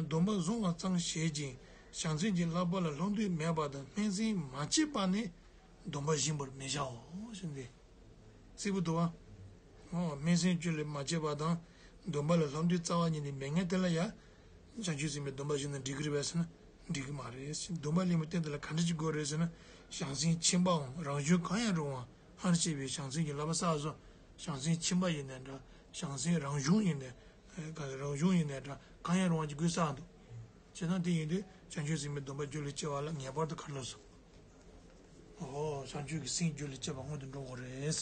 སྡོམ་པ་བཟུང་བ་ཙམ་བྱེད་ཅིང་བྱང་སེམས་ཀྱི་བསླབ་པ་ལ་སློབ་འདོད་མེད་པ་དང་སྨིན་སེམས་མ་སྐྱེས་པ་ནི་སྡོམ་པ་སྦྱིན་པར་མི་བྱའོ་ཞེ་ན། གསལ་པོ་འདུག་བ། འོ་སྨིན་སེམས་རྒྱུད་ལ་མ་སྐྱེས་པ་དང་སྡོམ་པ་ལ་སློབ་འདོད་རྩ་བ་ཉིད་ནས་མེད་མཁན་དེ་ལ་ཡང་བྱང་ཆུབ་སེམས་དཔའི་སྡོམ་པ་བཞེས་ན་འགྲིག་གི་རེད་པས་ཟེར་ན་འགྲིག་གི་མ་རེད། སྡོམ་པ་ལེན་པའི་རྟེན་དེ་ལ་ག་འདྲ་ཅིག་དགོས་རེད་ཟེར་ན། བྱང་སེམས་ཁྱིམ་པའམ་རང་གཞན་གང་ཡང་རུང་བ་སྔར་བཤད་པའི་བྱང་སེམས་ཀྱི་བསླབ་པ་བསགས་སོ། བྱང་སེམས་ཁྱིམ་པ་ཡིན་ནའི་འདྲ། བྱང་སེམས་རང་གཞུང་ཡིན་ནའི་རང་གཞུང་ཡིན་ནའི་འདྲ། གང་ཡང་རུང་བ་ཅིག་དགོས་བསགས་འདུག་བྱས་ན་དེ་ཡིན་དུས་བྱང་ཆུབ་སེམས་དཔའི་སྡོམ་པ་རྒྱུད་ལ་སྐྱེ་བ་ལ་ངེས་པར་དུ་ག་རེ་ལབ་སོང་། འོ་བྱང་ཆུབ་ཀྱི་སེམས་རྒྱུད་ལ་སྐྱེ་བ་སྔོན་དུ་འགྲོ་དགོས་རེད། བྱས་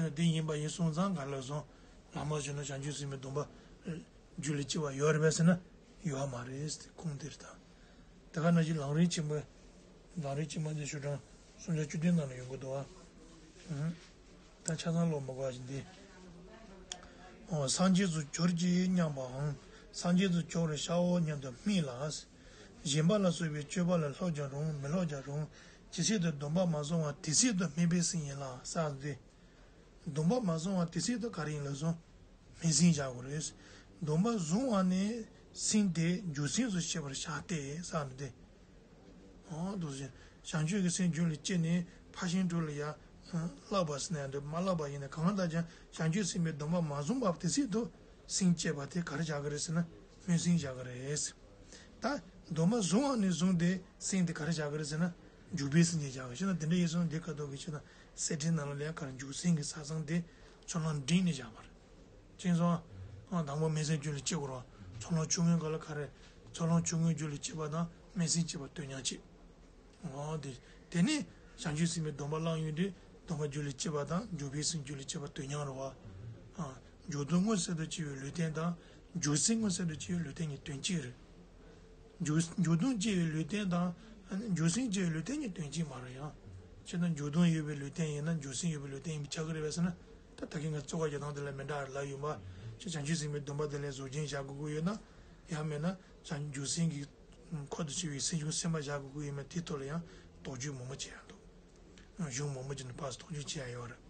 ན་དེ་ཡིན་པ་ཡིན་སོང་ཙང་ག་རེ་ལབ་སོང་། ལམ་པ་བྱས་ན་བྱང་ཆུབ་སེམས་དཔའི་སྡོམ་པ་རྒྱུད་ལ་སྐྱེ་བ་ཡོད་རེད་པས་ཟེར་ན་ཡོད་མ་རེད། ཁུངས་དེ་རེད་ད། དེ་ག་ནང་བཞིན་ལམ་རིམ་ཆེན་མོ། ལམ་རིམ་ཆེན་མོ་འདི་ཞུ་གྲངས་སུམ་ཅུ་བཅུ་བདུན་ནང་ལ་ཡོང་གི་འདུག་ཨ། ད་ཆ་ཚང་ཀློག་མ་དགོས་ཤིང་འདི། འོ་སངས་རྒྱས་སུ་གྱུར་ཅིག་སྙམ་པའམ། སངས་རྒྱས་སུ་གྱུར་བར་ཤའོ་སྙམ་དུ་དམིགས་ལ། སྦྱིན་པ་ལ་སོགས་པའི་སྤྱོད་པ་ལ་སློབ་ཀྱང་རུང་མི་སློབ་ཀྱང་རུང་། ཇི་སྲིད་དུ་སྡོམ་པ་མ་བཟུང་བ་དེ་སྲིད་དུ་སྨིན་པའི་སེམས་ཡིན་ལ་ཟེར་ཏེ། སྡོམ་པ་མ་བཟུང་བ་དེ་སྲིད་དུ་ག་རེ་ཡིན་ལབ་སོང་། སྨིན་སེམས་བཞག་དགོས་རེད། སྡོམ་པ་བཟུང་བ་ནི་སེམས་དེ་འཇུག་སེམས་སུ་ཤེས་པར་བྱ་སྟེ་ཟེར་ནི་དེ། འོ་འདུག་སེ་བྱང་ཆུབ་ཀྱི་སེམས་རྒྱུད་ལ་སྐྱེས་ནས་ཕར་ཕྱིན་དྲུག་ལ་ཡ། བསླབ་པ་ཟེར་ནས་འདྲ་མ་བསླབ་པ་ཡིན་ན་གང་ལྟར་ཀྱང་བྱང་ཆུབ་སེམས་དཔའི་སྡོམ་པ་མ་བཟུང་བ་དེ་སྲིད་དུ་སེམས་བསྐྱེད་པ་དེ་ག་རེ་བྱ་གི་རེད་ཟེར་ན་སྨོན་སེམས་བྱ་གི་རེད། ད་སྡོམ་པ་བཟུང་བ་ནས་བཟུང་སྟེ་སེམས་དེ་ག་རེ་བྱ་གི་རེད་ཟེར་ན་འཇུག་པའི་སེམས་ཅན་བྱ་གི་ཞེ་ན་དེ་འདྲ་ཡིན་སོང་འདི་ཁ་ཐོག་གི་ཆོས་ན་གསེར་ཕྲེང་ནང་ལ་ལས་གར་འཇུག་སེམས་ཀྱི་ས་བཟང་དེ་ཚོགས་ལམ་འབྲིང་ནས་བཞག་པ་རེད། ཅེས་སོང་། ཨ་དང་པོ་སྨིན་སེམས་རྒྱུད་ལ་སྐྱེ་དགོས་རེད། ཚོགས་ལམ་ཆུང་ངུའི་སྐབས་ལ་ག་རེ། ཚོགས་ལམ་ཆུང་ངུའི་རྒྱུད་ལ་སྐྱེས་པ་དང་སྨིན་སེམས་སྐྱེས་པ་དོན་མཉམ་གཅིག་འོ་དེ། དེ་ནས་བྱང་ཆུབ་སེམས་དཔའི་སྡོམ་པ་བླངས་ཡོང་དུས་སྡོམ་པ་རྒྱུད་ལ་སྐྱེས་པ་དང་འཇུག་པའི་སེམས་རྒྱུད་ལ་སྐྱེས་པ་དོན་མཉམ་རེད་བ། ཨ། འཇུག་ལྡོག་མངོན་གསལ་དུ་སྐྱེ་བའི་ལུས་རྟེན་དང་འཇུག་སེམས་མངོན་གསལ་དུ་སྐྱེ་བའི་ལུས་རྟེན་གཉིས་དོན་གཅིག་རེད། འཇུག་འཇུག་ལྡོག་སྐྱེ་བའི་ལུས་རྟེན་དང་འཇུག་སེམས་སྐྱེ་བའི་ལུས་རྟེན་གཉིས་དོན་གཅིག་མ་རེད་ཡང་། བྱས་ན་འཇུག་ལྡོག་ཡོད་པའི་ལུས་རྟེན་ཡིན་ན་འཇུག་སེམས་ཡོད་པའི་ལུས་རྟེན་ཡིན་པས་ཁྱབ་ཀྱི་རེད་པས་ཟེར་ན། ད་ད་གིན་ང་ཙོག་ཁ་རྒྱག་སྟངས་དེ་ལ་མི་འདྲ་ལབ་ཡོང་བ། ཁྱེད་བྱང་ཆུབ་སེམས་དཔའི་སྡོམ་པ་དེ་ལས་བཟོ་རྐྱེན་བཞག་དགོས་ཀྱི་ཡོད་ན། ཡང་མེད་ན་བྱང་འཇུག་སེམས་ཀྱི་འཁོར་དུ་ཆུད་པའི་སེམས་བྱུང་སེམས་པ་བཞག་དགོས་ཀྱི་ཡོད་མེད་དེའི་ཐོག་ལ་ཡང་དོགས་གཅོད་མང་པོ་བྱེད་ཡ་འདུག་གཞུང་མང་པོ་ཅིག་ནས་ཕར་དོགས་གཅོད་བྱེད་ཡ་ཡོད་རེད།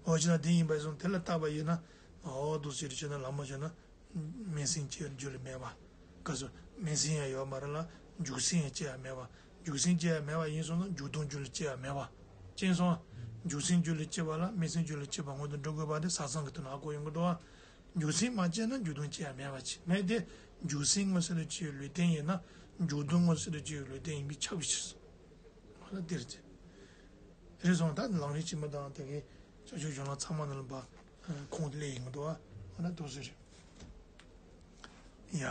འོ་བྱས་ན་དེ་ཡིན་པ་སོང་དེ་ལ་བརྟག་པ་ཡིན་ན། འོ་འདུག་ཟེར་བྱས་ན་ལམ་མ་བྱས་ན། སྨིན་སེམས་སྐྱེ་རྒྱུ་ལ་མེད་པ། ག་སོ་སྨིན་སེམས་ཡང་ཡོད་མ་རེད་ལ་འཇུག་སེམས་ཡང་སྐྱེ་ཡ་མེད་པ། འཇུག་སེམས་སྐྱེ་ཡ་མེད་པ་ཡིན་སོང་ན་འཇུག་ལྡོག་རྒྱུ་ལ་སྐྱེ་ཡ་མེད་པ། ཅེས་སོང་། འཇུག་སེམས་རྒྱུ་ལ་སྐྱེ་བ་ལ་སྨིན་སེམས་རྒྱུ་ལ་སྐྱེ་བ་སྔོན་དུ་འགྲོ་དགོས་པ་དེ་ས་བཟང་གི་དོན་ལ་ཧ་གོ་ཡོང་གི་འདུག་བ། འཇུག་སེམས་མ་སྐྱེས་ན་འཇུག་ལྡོག་སྐྱེ་ཡ་མེད་པ་ཅིག་མེད་དེ། འཇུག་སེམས་མངོན་གསལ་དུ་སྐྱེ་བའི་ལུས་རྟེན་ཡིན་ན་འཇུག་ལྡོག་མངོན་གསལ་དུ་སྐྱེ་བའི་ལུས་རྟེན་ཡིན་པས་ཁྱབ་ཀྱི་ཕྱིར། ཧ་ལ་འདིར་ཅི། རེད་སོང་ད་ལམ་རིམ་ཆེན་མོ་དང་དེ་གའི་བྱང་ཆུབ་གཞུང་ལམ་ཚང་མ་ནང་ལ་འབའ་ཁོང་དུ་སླེབས་ཡིན་གི་འདུག་ཨ། ཧ་ལ་འདུག་ཟེར། ཡ།